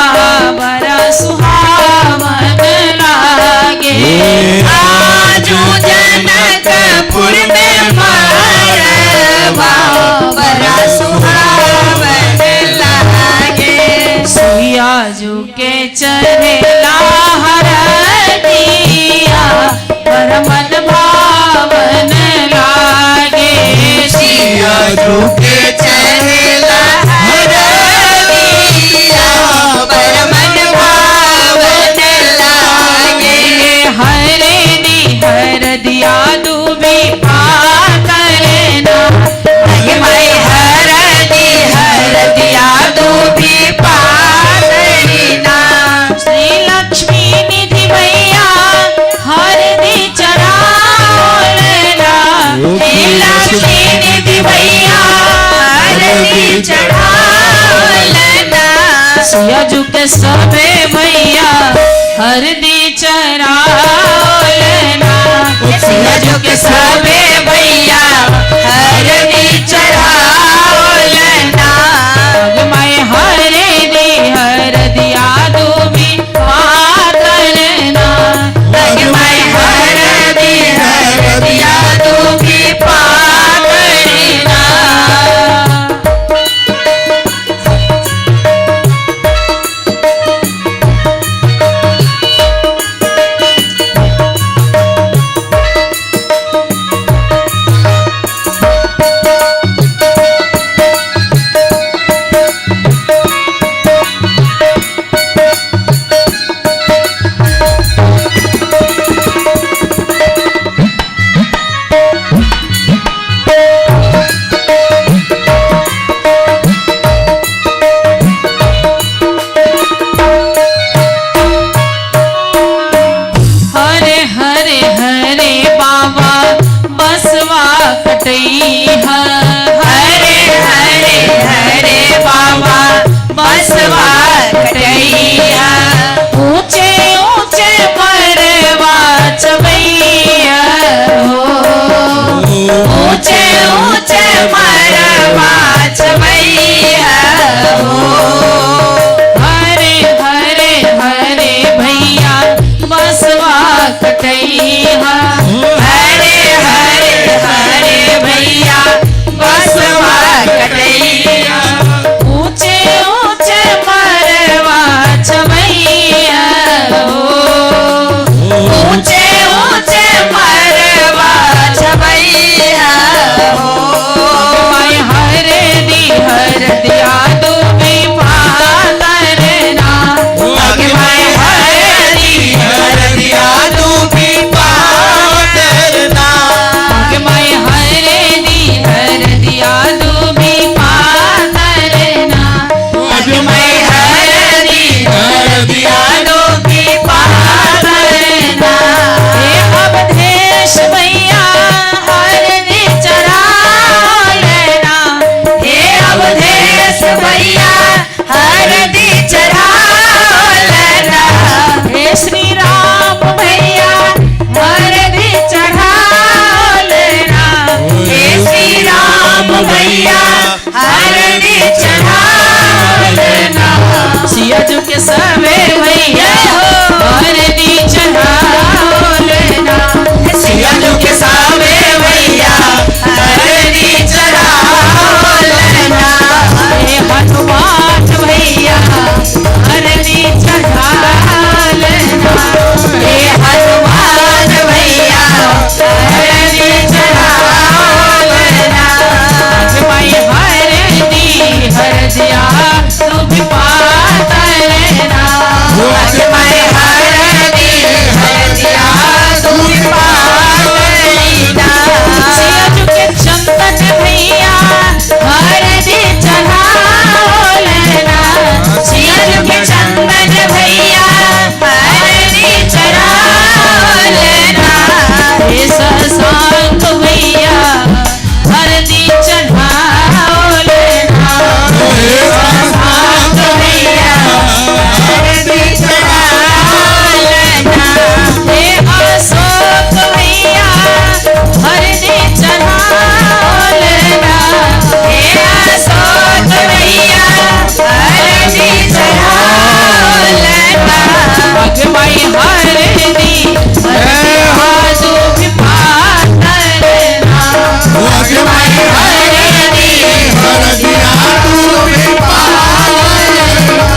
बड़ा सुहावन लागे। आजू जनकपुर में मरवा बड़ा सुहावन लागे। सिया जू के चढ़ेला हरदिया बर मन भावन लागे। सिया जी के चढ़ेला हरदिया बड़ मन भावन लागे। हरदी हरदिया दुबी पातरना। माई हरदी हरदिया दुबी पातरना। श्री लक्ष्मी निधि भैया हरदी चढ़ावलना। हे लक्ष्मी निधि भैया हरदी चढ़ावलना। सिया जी के सबे भैया हरदी चढ़ावलना। सिया जी के सबे भैया हरदी चढ़ावलना। माई हरदी हरदिया दुबी पातरना। माई हरदी हरदिया दुबी पातरना। चढ़ैहा। हरे हरे हरे भैया बसवा कटैया। ऊंचे ऊंचे मरवा छवैया हो। ऊंचे ऊंचे मरवा छवैया हो। माई हरे दी हर दिया डूबी पातर ना। अग माई हरे दी हर दिया डूबी पातर ना। अग माई हरे दी हर दिया डूबी पातर ना। अग माई हरे दी हर दिया डूबी पातर ना। हे अवधेश भैया हर दी चढ़ा लेना। हे अवधेश भैया हर दी चढ़ा लेना। हे श्री राम भैया हर दी चढ़ा लेना। हे श्री राम भैया हर दी चढ़ा लेना। सिया जी के सवे भैया हर दी चढ़ा लेना। सिया जी के सावे भैया हर दी चढ़ा लेना। हे हनुमान भैया हर दी चढ़ा लेना। हे हनुमान भैया हर दी चढ़ा लेना। भाई हर दी हर दिया तू भी पाता लेना। अग मैं हर दी हर दिया तू भी पार लेना। सिया जी के चंदन भैया हर दी चढ़ा लेना। सिया जी के चंदन भैया हर दी चढ़ा लेना। हे सत्संग भैया हर दी चढ़ा लेना। सत्संग भैया हर दी चढ़ा लेना। हे अशोक भैया हर दी चढ़ा लेना। हे अशोक भैया हर दी चढ़ा लेना। भगवाई हर दी हर दिया दुख पाता लेना। अग मैं हर दी हर दिया तू भी पार लेना।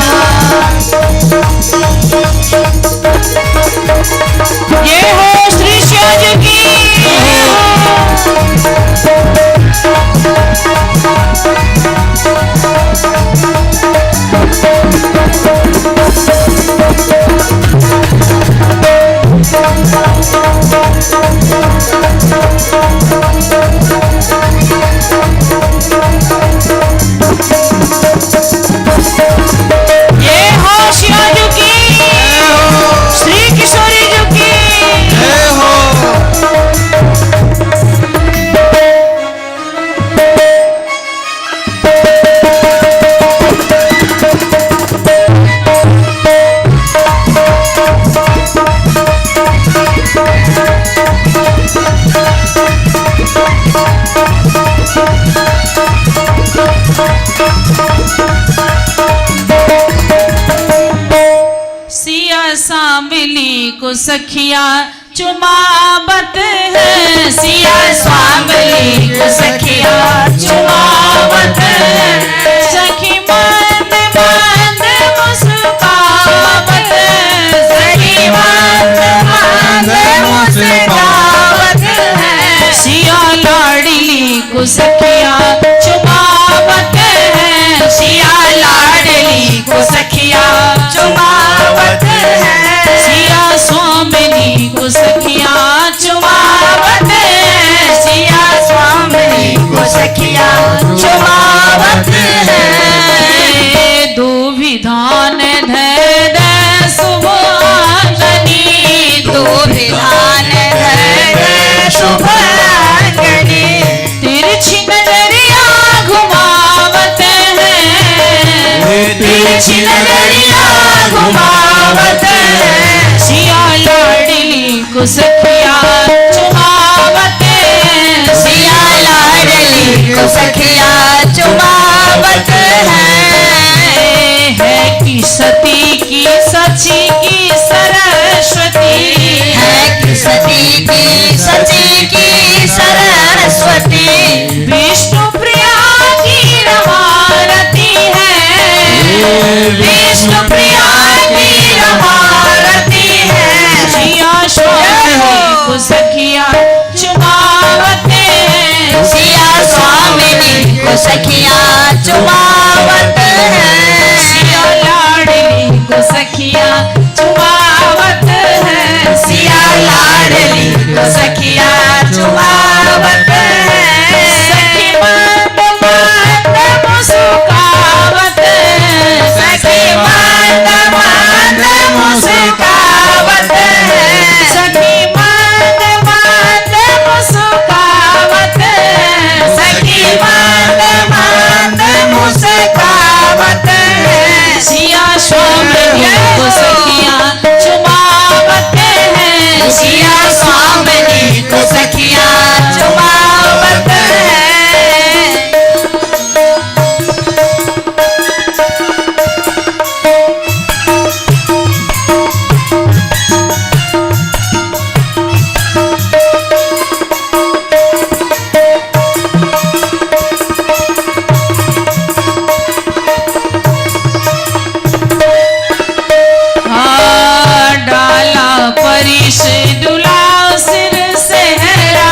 ये हो श्री शिव जी की ये हो शिव जी की, श्री किशोरी जी की। जय हो। सिया सांवली को सखिया चुमावत है। सिया सांवली को सखिया चुमावत है। सखी मंद मंद मुस्कावत है। सखी मंद मंद मुस्कावत है। सिया लाडली को सखिया चुमावत है। सिया लाडली को सखिया चुमावत है। सिया स्वामिनी को सखिया चुमावत है। सिया स्वामिनी को सखिया चुमावत है। दो विधान धर दे शुभ आंगनी। दो विधान धर शुभ आंगनी। तिरछी नजरिया घुमावत है। तिरछी नजरिया घुमावत है। सिया लाडली को सखिया चुमावत है। सिया लाडली को सखिया चुमावत है। है कि सती की सची की सरस्वती। है कि सती को सखिया चुमावत हैं। सिया स्वामिनी को सखिया चुमावत हैं। सिया लाडली को सखिया चुमावत हैं। सिया लाडली को सखिया चुमावत हैं। सखी मंद मंद मुस्कावत हैं। सखी मंद मंद मुस्कावत हैं। सखी मंद मंद मुस्कावत हैं। सखी मंद मंद मुस्कावत हैं। सिया स्वामिनी को सखिया चुमावत हैं। सिया स्वामिनी को सखिया चुमावत हैं। हाँ, डाला परिस दुला सिर सेहरा।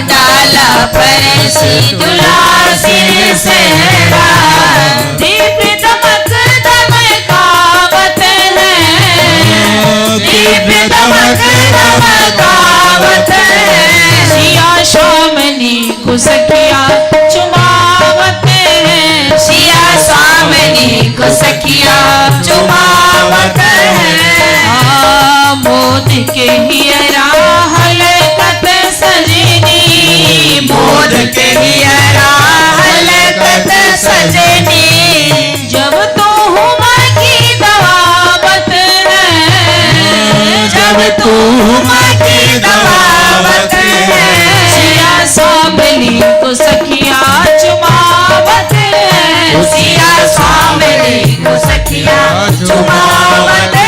डाला परसी दुला सिर सेहरा। दीप दमक दमकावत हैं। दीप दमक दमकावत हैं। सिया स्वामिनी को सखिया चुमावत हैं। सिया स्वामिनी को सखिया चुमावत हैं। हाँ, मोद के हियरा हलकत सजनी। मोद के हियरा हलकत सजनी। जब तो हुमा की दवावत है। जब तू हुमा की दवावत है। सिया स्वामिनी को सखिया चुमावत है। सिया स्वामिनी को सखिया चुमावत है।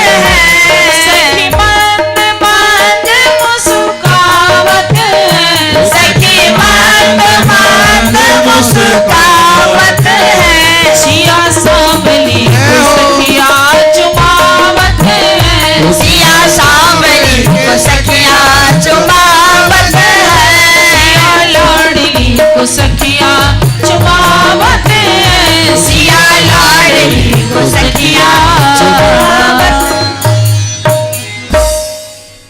सखी मंद मंद मुस्कावत है। सखी मंद मंद मुस्कावत है। सिया स्वामिनी को सखिया चुमावत है। सिया स्वामिनी को सखिया चुमावत है। सिया लाडली को सखिया चुमावत है। सिया लाडली को सखिया चुमावत।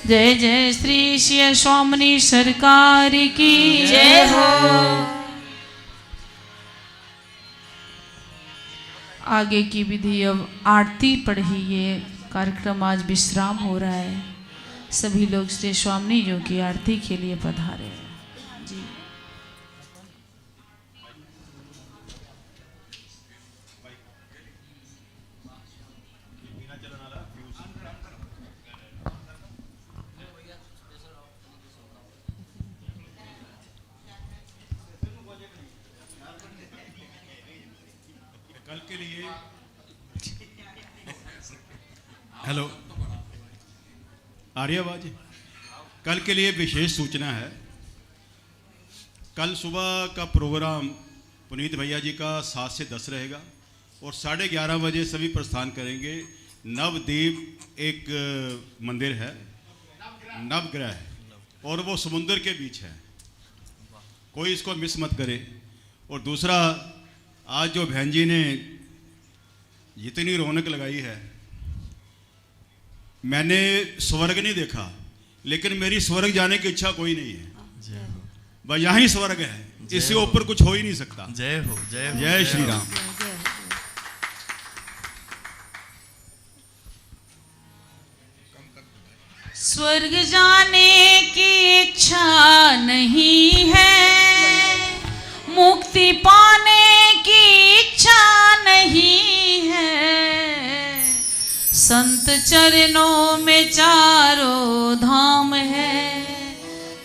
जय जय श्री श्री स्वामिनी सरकार की जय हो। आगे की विधि अब आरती पढ़ी। ये कार्यक्रम आज विश्राम हो रहा है। सभी लोग श्री स्वामिनी जी की आरती के लिए पधारे। जी कल के लिए हेलो आ रही आवाज? कल के लिए विशेष सूचना है। कल सुबह का प्रोग्राम पुनीत भैया जी का 7 से 10 रहेगा और 11:30 बजे सभी प्रस्थान करेंगे। नवद्वीप एक मंदिर है, नवग्रह, और वो समुद्र के बीच है। कोई इसको मिस मत करे। और दूसरा, आज जो बहन जी ने जितनी रौनक लगाई है, मैंने स्वर्ग नहीं देखा, लेकिन मेरी स्वर्ग जाने की इच्छा कोई नहीं है। बस यहीं स्वर्ग है, इससे ऊपर कुछ हो ही नहीं सकता। जय हो, जय हो, जय श्री राम। स्वर्ग जाने की इच्छा नहीं है, मुक्ति पाने की इच्छा नहीं है। संत चरणों में चारों धाम है,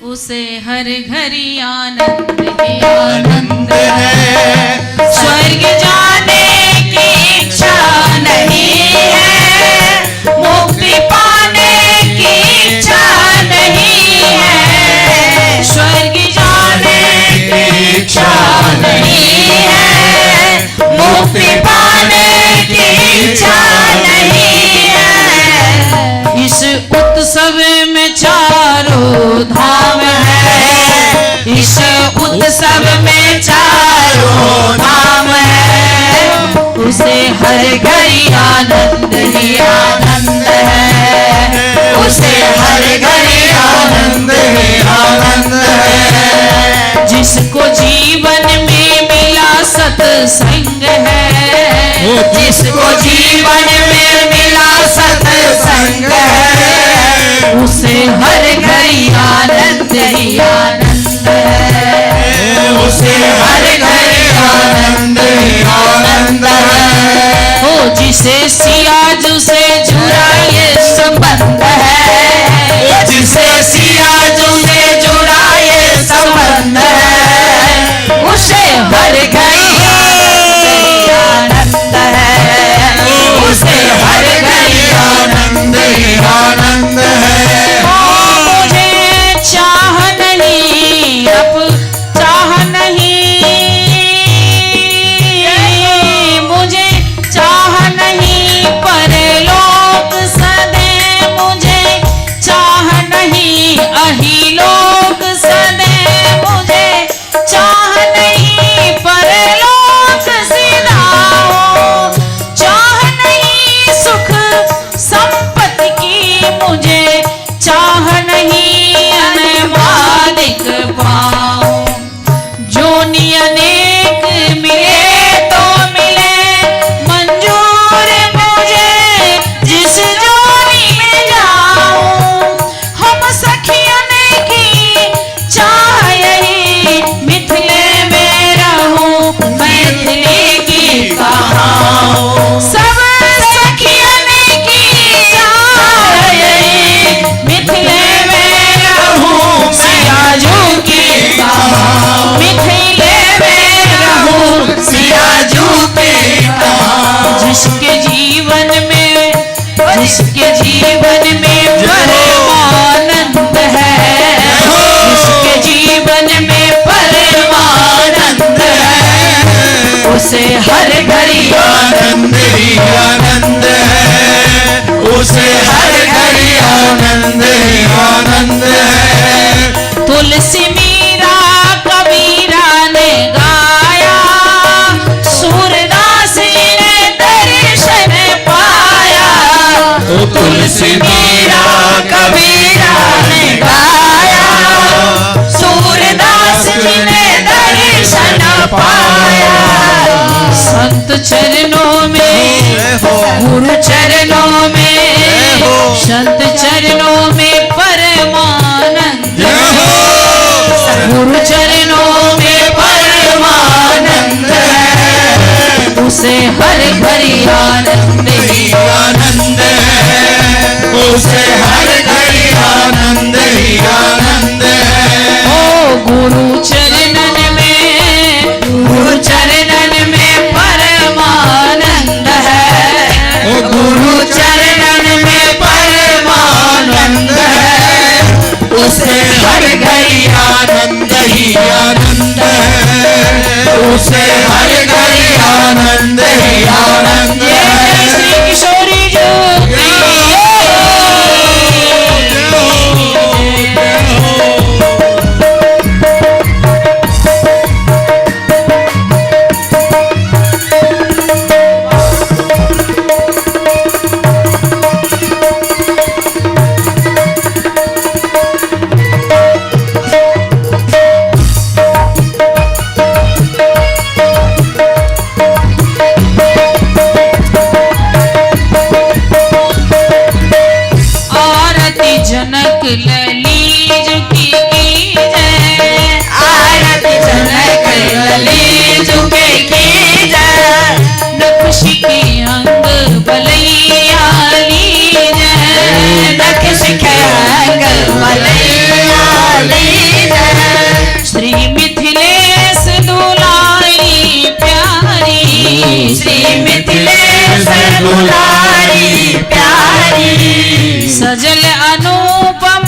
उसे हर घड़ी आनंद ही आनंद है। स्वर्ग जाने की इच्छा नहीं है, मुक्ति पाने की इच्छा नहीं है। स्वर्ग जाने की इच्छा नहीं है, मुक्ति पाने की इच्छा नहीं है। इस उत्सव उत्सव में चारों धाम है, इस उत्सव में चारों धाम है, उसे हर घड़ी आनंद ही आनंद है, उसे हर घड़ी आनंद ही आनंद है। जिसको जीवन में मिला सत्संग है, जिसको जीवन में मिला सत्संग है, उसे हर घड़ी आनंद ही आनंद है, उसे हर घड़ी आनंद ही आनंद है। ओ जिसे सियाजू से जुड़ा ये संबंध है, जिसे सियाजू से जुड़ा ये संबंध है, उसे हर घड़ी आनंद है, उसे हर घड़ी आनंद ही आनंद है। ओ मुझे चाह नहीं अब चाह नहीं, मुझे चाह नहीं परलोक सदे, मुझे चाह नहीं अहिलोक सदे, मुझे चाह नहीं परलोक सिधाओ, चाह नहीं सुख संपत्ति की, मुझे चाह नहीं अनमालिक पाओ। जोनी अनेक मिले तो मिले मंजूर मुझे, जिस जोनी में जाऊं हम सखियन की चाह यही, मिथिले में रहूं मैथिली की कहाऊं, सब सखियन की चाह यही, मिथिले में रहूं सियाजू की कहाऊं, मिथिले में रहूं सियाजू की कहाऊं। जिसके जीवन में, जिसके जीवन में परमानंद है, जिसके जीवन में परमानंद है, उसे हर घड़ी आनंद ही आनंद है, उसे हर घड़ी आनंद ही आनंद है। तुलसी मीरा कबीरा ने गाया, सूरदास ने दर्शन पाया, तुलसी मीरा कबीरा ने गाया, सूरदास जी ने दर्शन पाया। संत चरणों में, गुरु चरणों में, संत चरणों में परमानंद, गुरु चरणों में परमानंद है, उसे हर घड़ी आनंद ही आनंद है, उसे हर घड़ी आनंद ही आनंद है। ओ गुरु चरणन में, गुरु चरणन में परमानंद है, ओ गुरु चरणन में परमानंद है, उसे हर घड़ी आनंद ही आनंद है, उसे हर घड़ी आनंद ही आनंद है। श्री किशोरी जी की। आरती जनक ललीज की जय, आरती जनक ललीज की जय, नक्श के अंग बलैया लीजय, नक्श के अंग बलैया लीजय, श्री मिथिलेश दुलारी प्यारी, श्री मिथिलेश दुलारी प्यारी, सजल अनुपम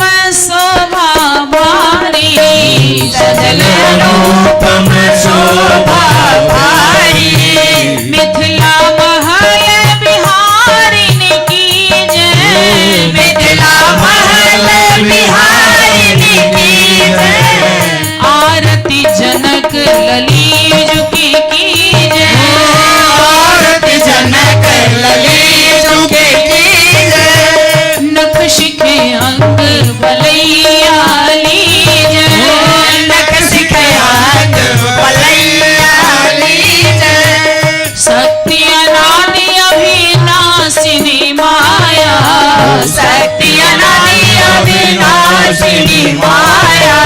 माया,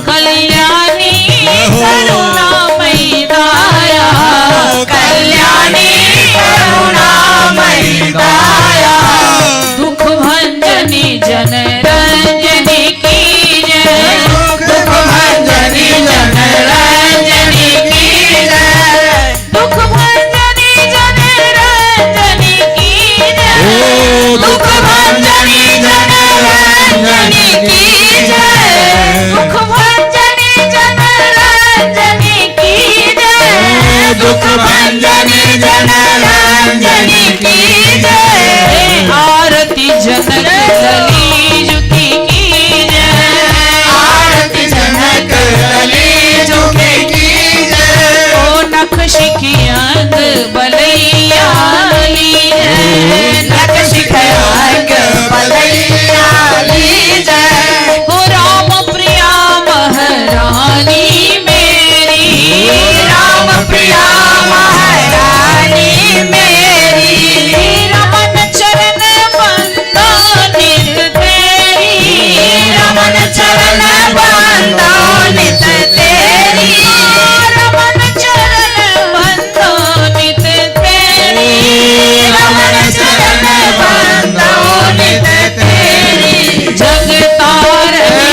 कल्याणी करुणामयी दाया, कल्याणी करुणामयी दाया। दुख भंजनी जन रंजनी की जय, दुख भंजनी जन रंजनी की जय, दुख भंजनी जन रंजनी की जय, दुख भंजनी जन रंजनी की जय, दुख भंजनी जन रंजनी की जय, दुख भंजनी जन रंजनी की जय। आरती जनक लली की जय, आरती जनक लली की जय। ओ नख शिखी अंग बलैया ली जय, नख शिख अंग बलैया ली जय। ओ राम प्रिया महारानी मेरी, राम प्रिया महारानी मेरी, रमन चरण बंदो नित तेरी, रमन चरण बंदो नित तेरी, रमन चरण बंदो नित तेरी, रमन चरण बंदो नित तेरी। जगतारणी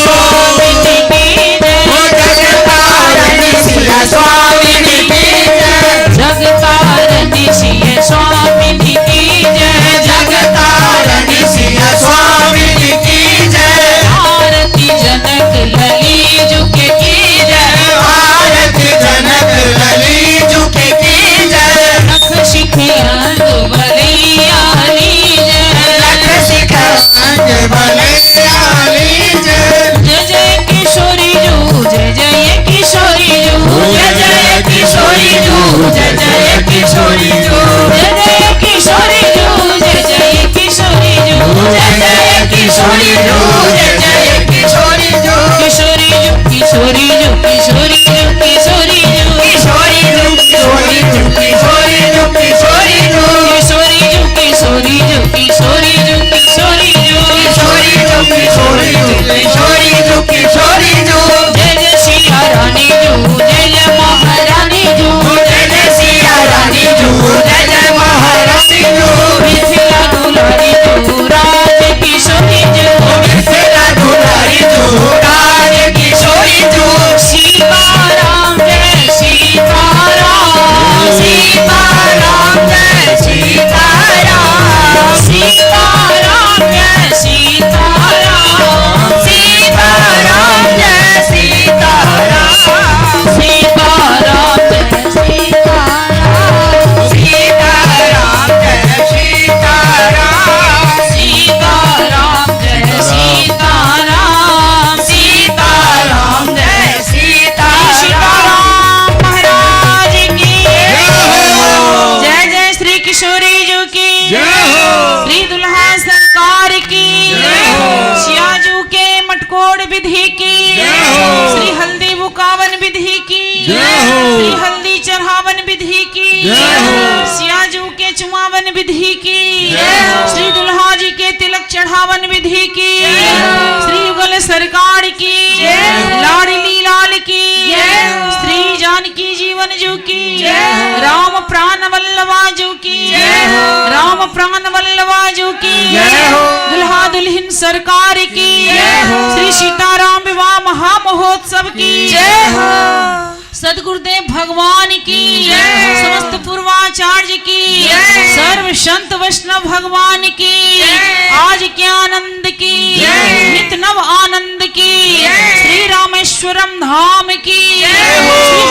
स्वामिनी की जय, जगतारणी सिया स्वामिनी की जय, जगतारणी सिया स्वामिनी की जय, जगतारणी सिया स्वामिनी की जय। आरती जनक लली झुके की जय, आरती जनक लली झुके की जय। नख शिख अंग बलैया ली जय, नख शिख अंग बलैया ली जय। जय जय किशोरी जू, जय जय किशोरी जू, जय जय किशोरी जू, जय जय किशोरी जू, जय जय किशोरी जू, जय जय किशोरी जू, जय जय किशोरी जू, जय जय किशोरी जू, किशोरी जू, किशोरी जू, किशोरी जू, किशोरी जू, किशोरी जू, किशोरी जू, किशोरी जू, किशोरी जू, किशोरी जू, किशोरी जू, किशोरी जू, किशोरी जू, किशोरी जू, किशोरी जू, किशोरी जू, किशोरी जू। जय जय सिया रानी जू, जय जय महारानी जू, जय जय सिया रानी जू, जय जय महारानी जू। मिथिला दुलारी जू, राज किशोरी जू, मिथिला दुलारी जू, राज किशोरी जू। सीताराम जय सीताराम, सीताराम जय सीताराम, सीताराम जय सीताराम, सीताराम जय सीताराम, सीताराम जय सीताराम, सीताराम जय सीताराम, सीताराम जय सीताराम, सीताराम जय सीताराम। सीताराम महाराज की जय। जय श्री किशोरी जी की जय हो। श्री दुल्हा सरकार की सियाजू के मटकोड़ विधि की जय हो। श्री हल्दी बुकावन विधि की जय हो। श्री हल्दी चढ़ावन विधि की जय हो। सियाजू के चुमावन विधि की जय हो। श्री दुल्हा जी के तिलक चढ़ावन विधि की श्री युगल सरकार की लाडली लाल की श्री जानकी जीवन जू की राम प्राण वल्लभा जू की राम प्राण वल्लभा जू की दुल्हा दुल्हन सरकार की श्री सीताराम विवाह महामहोत्सव की जय हो। सदगुरुदेव भगवान की समस्त पूर्वाचार्य की सर्व संत वैष्णव भगवान की आज के आनंद की नित नव आनंद की श्री रामेश्वरम धाम की श्री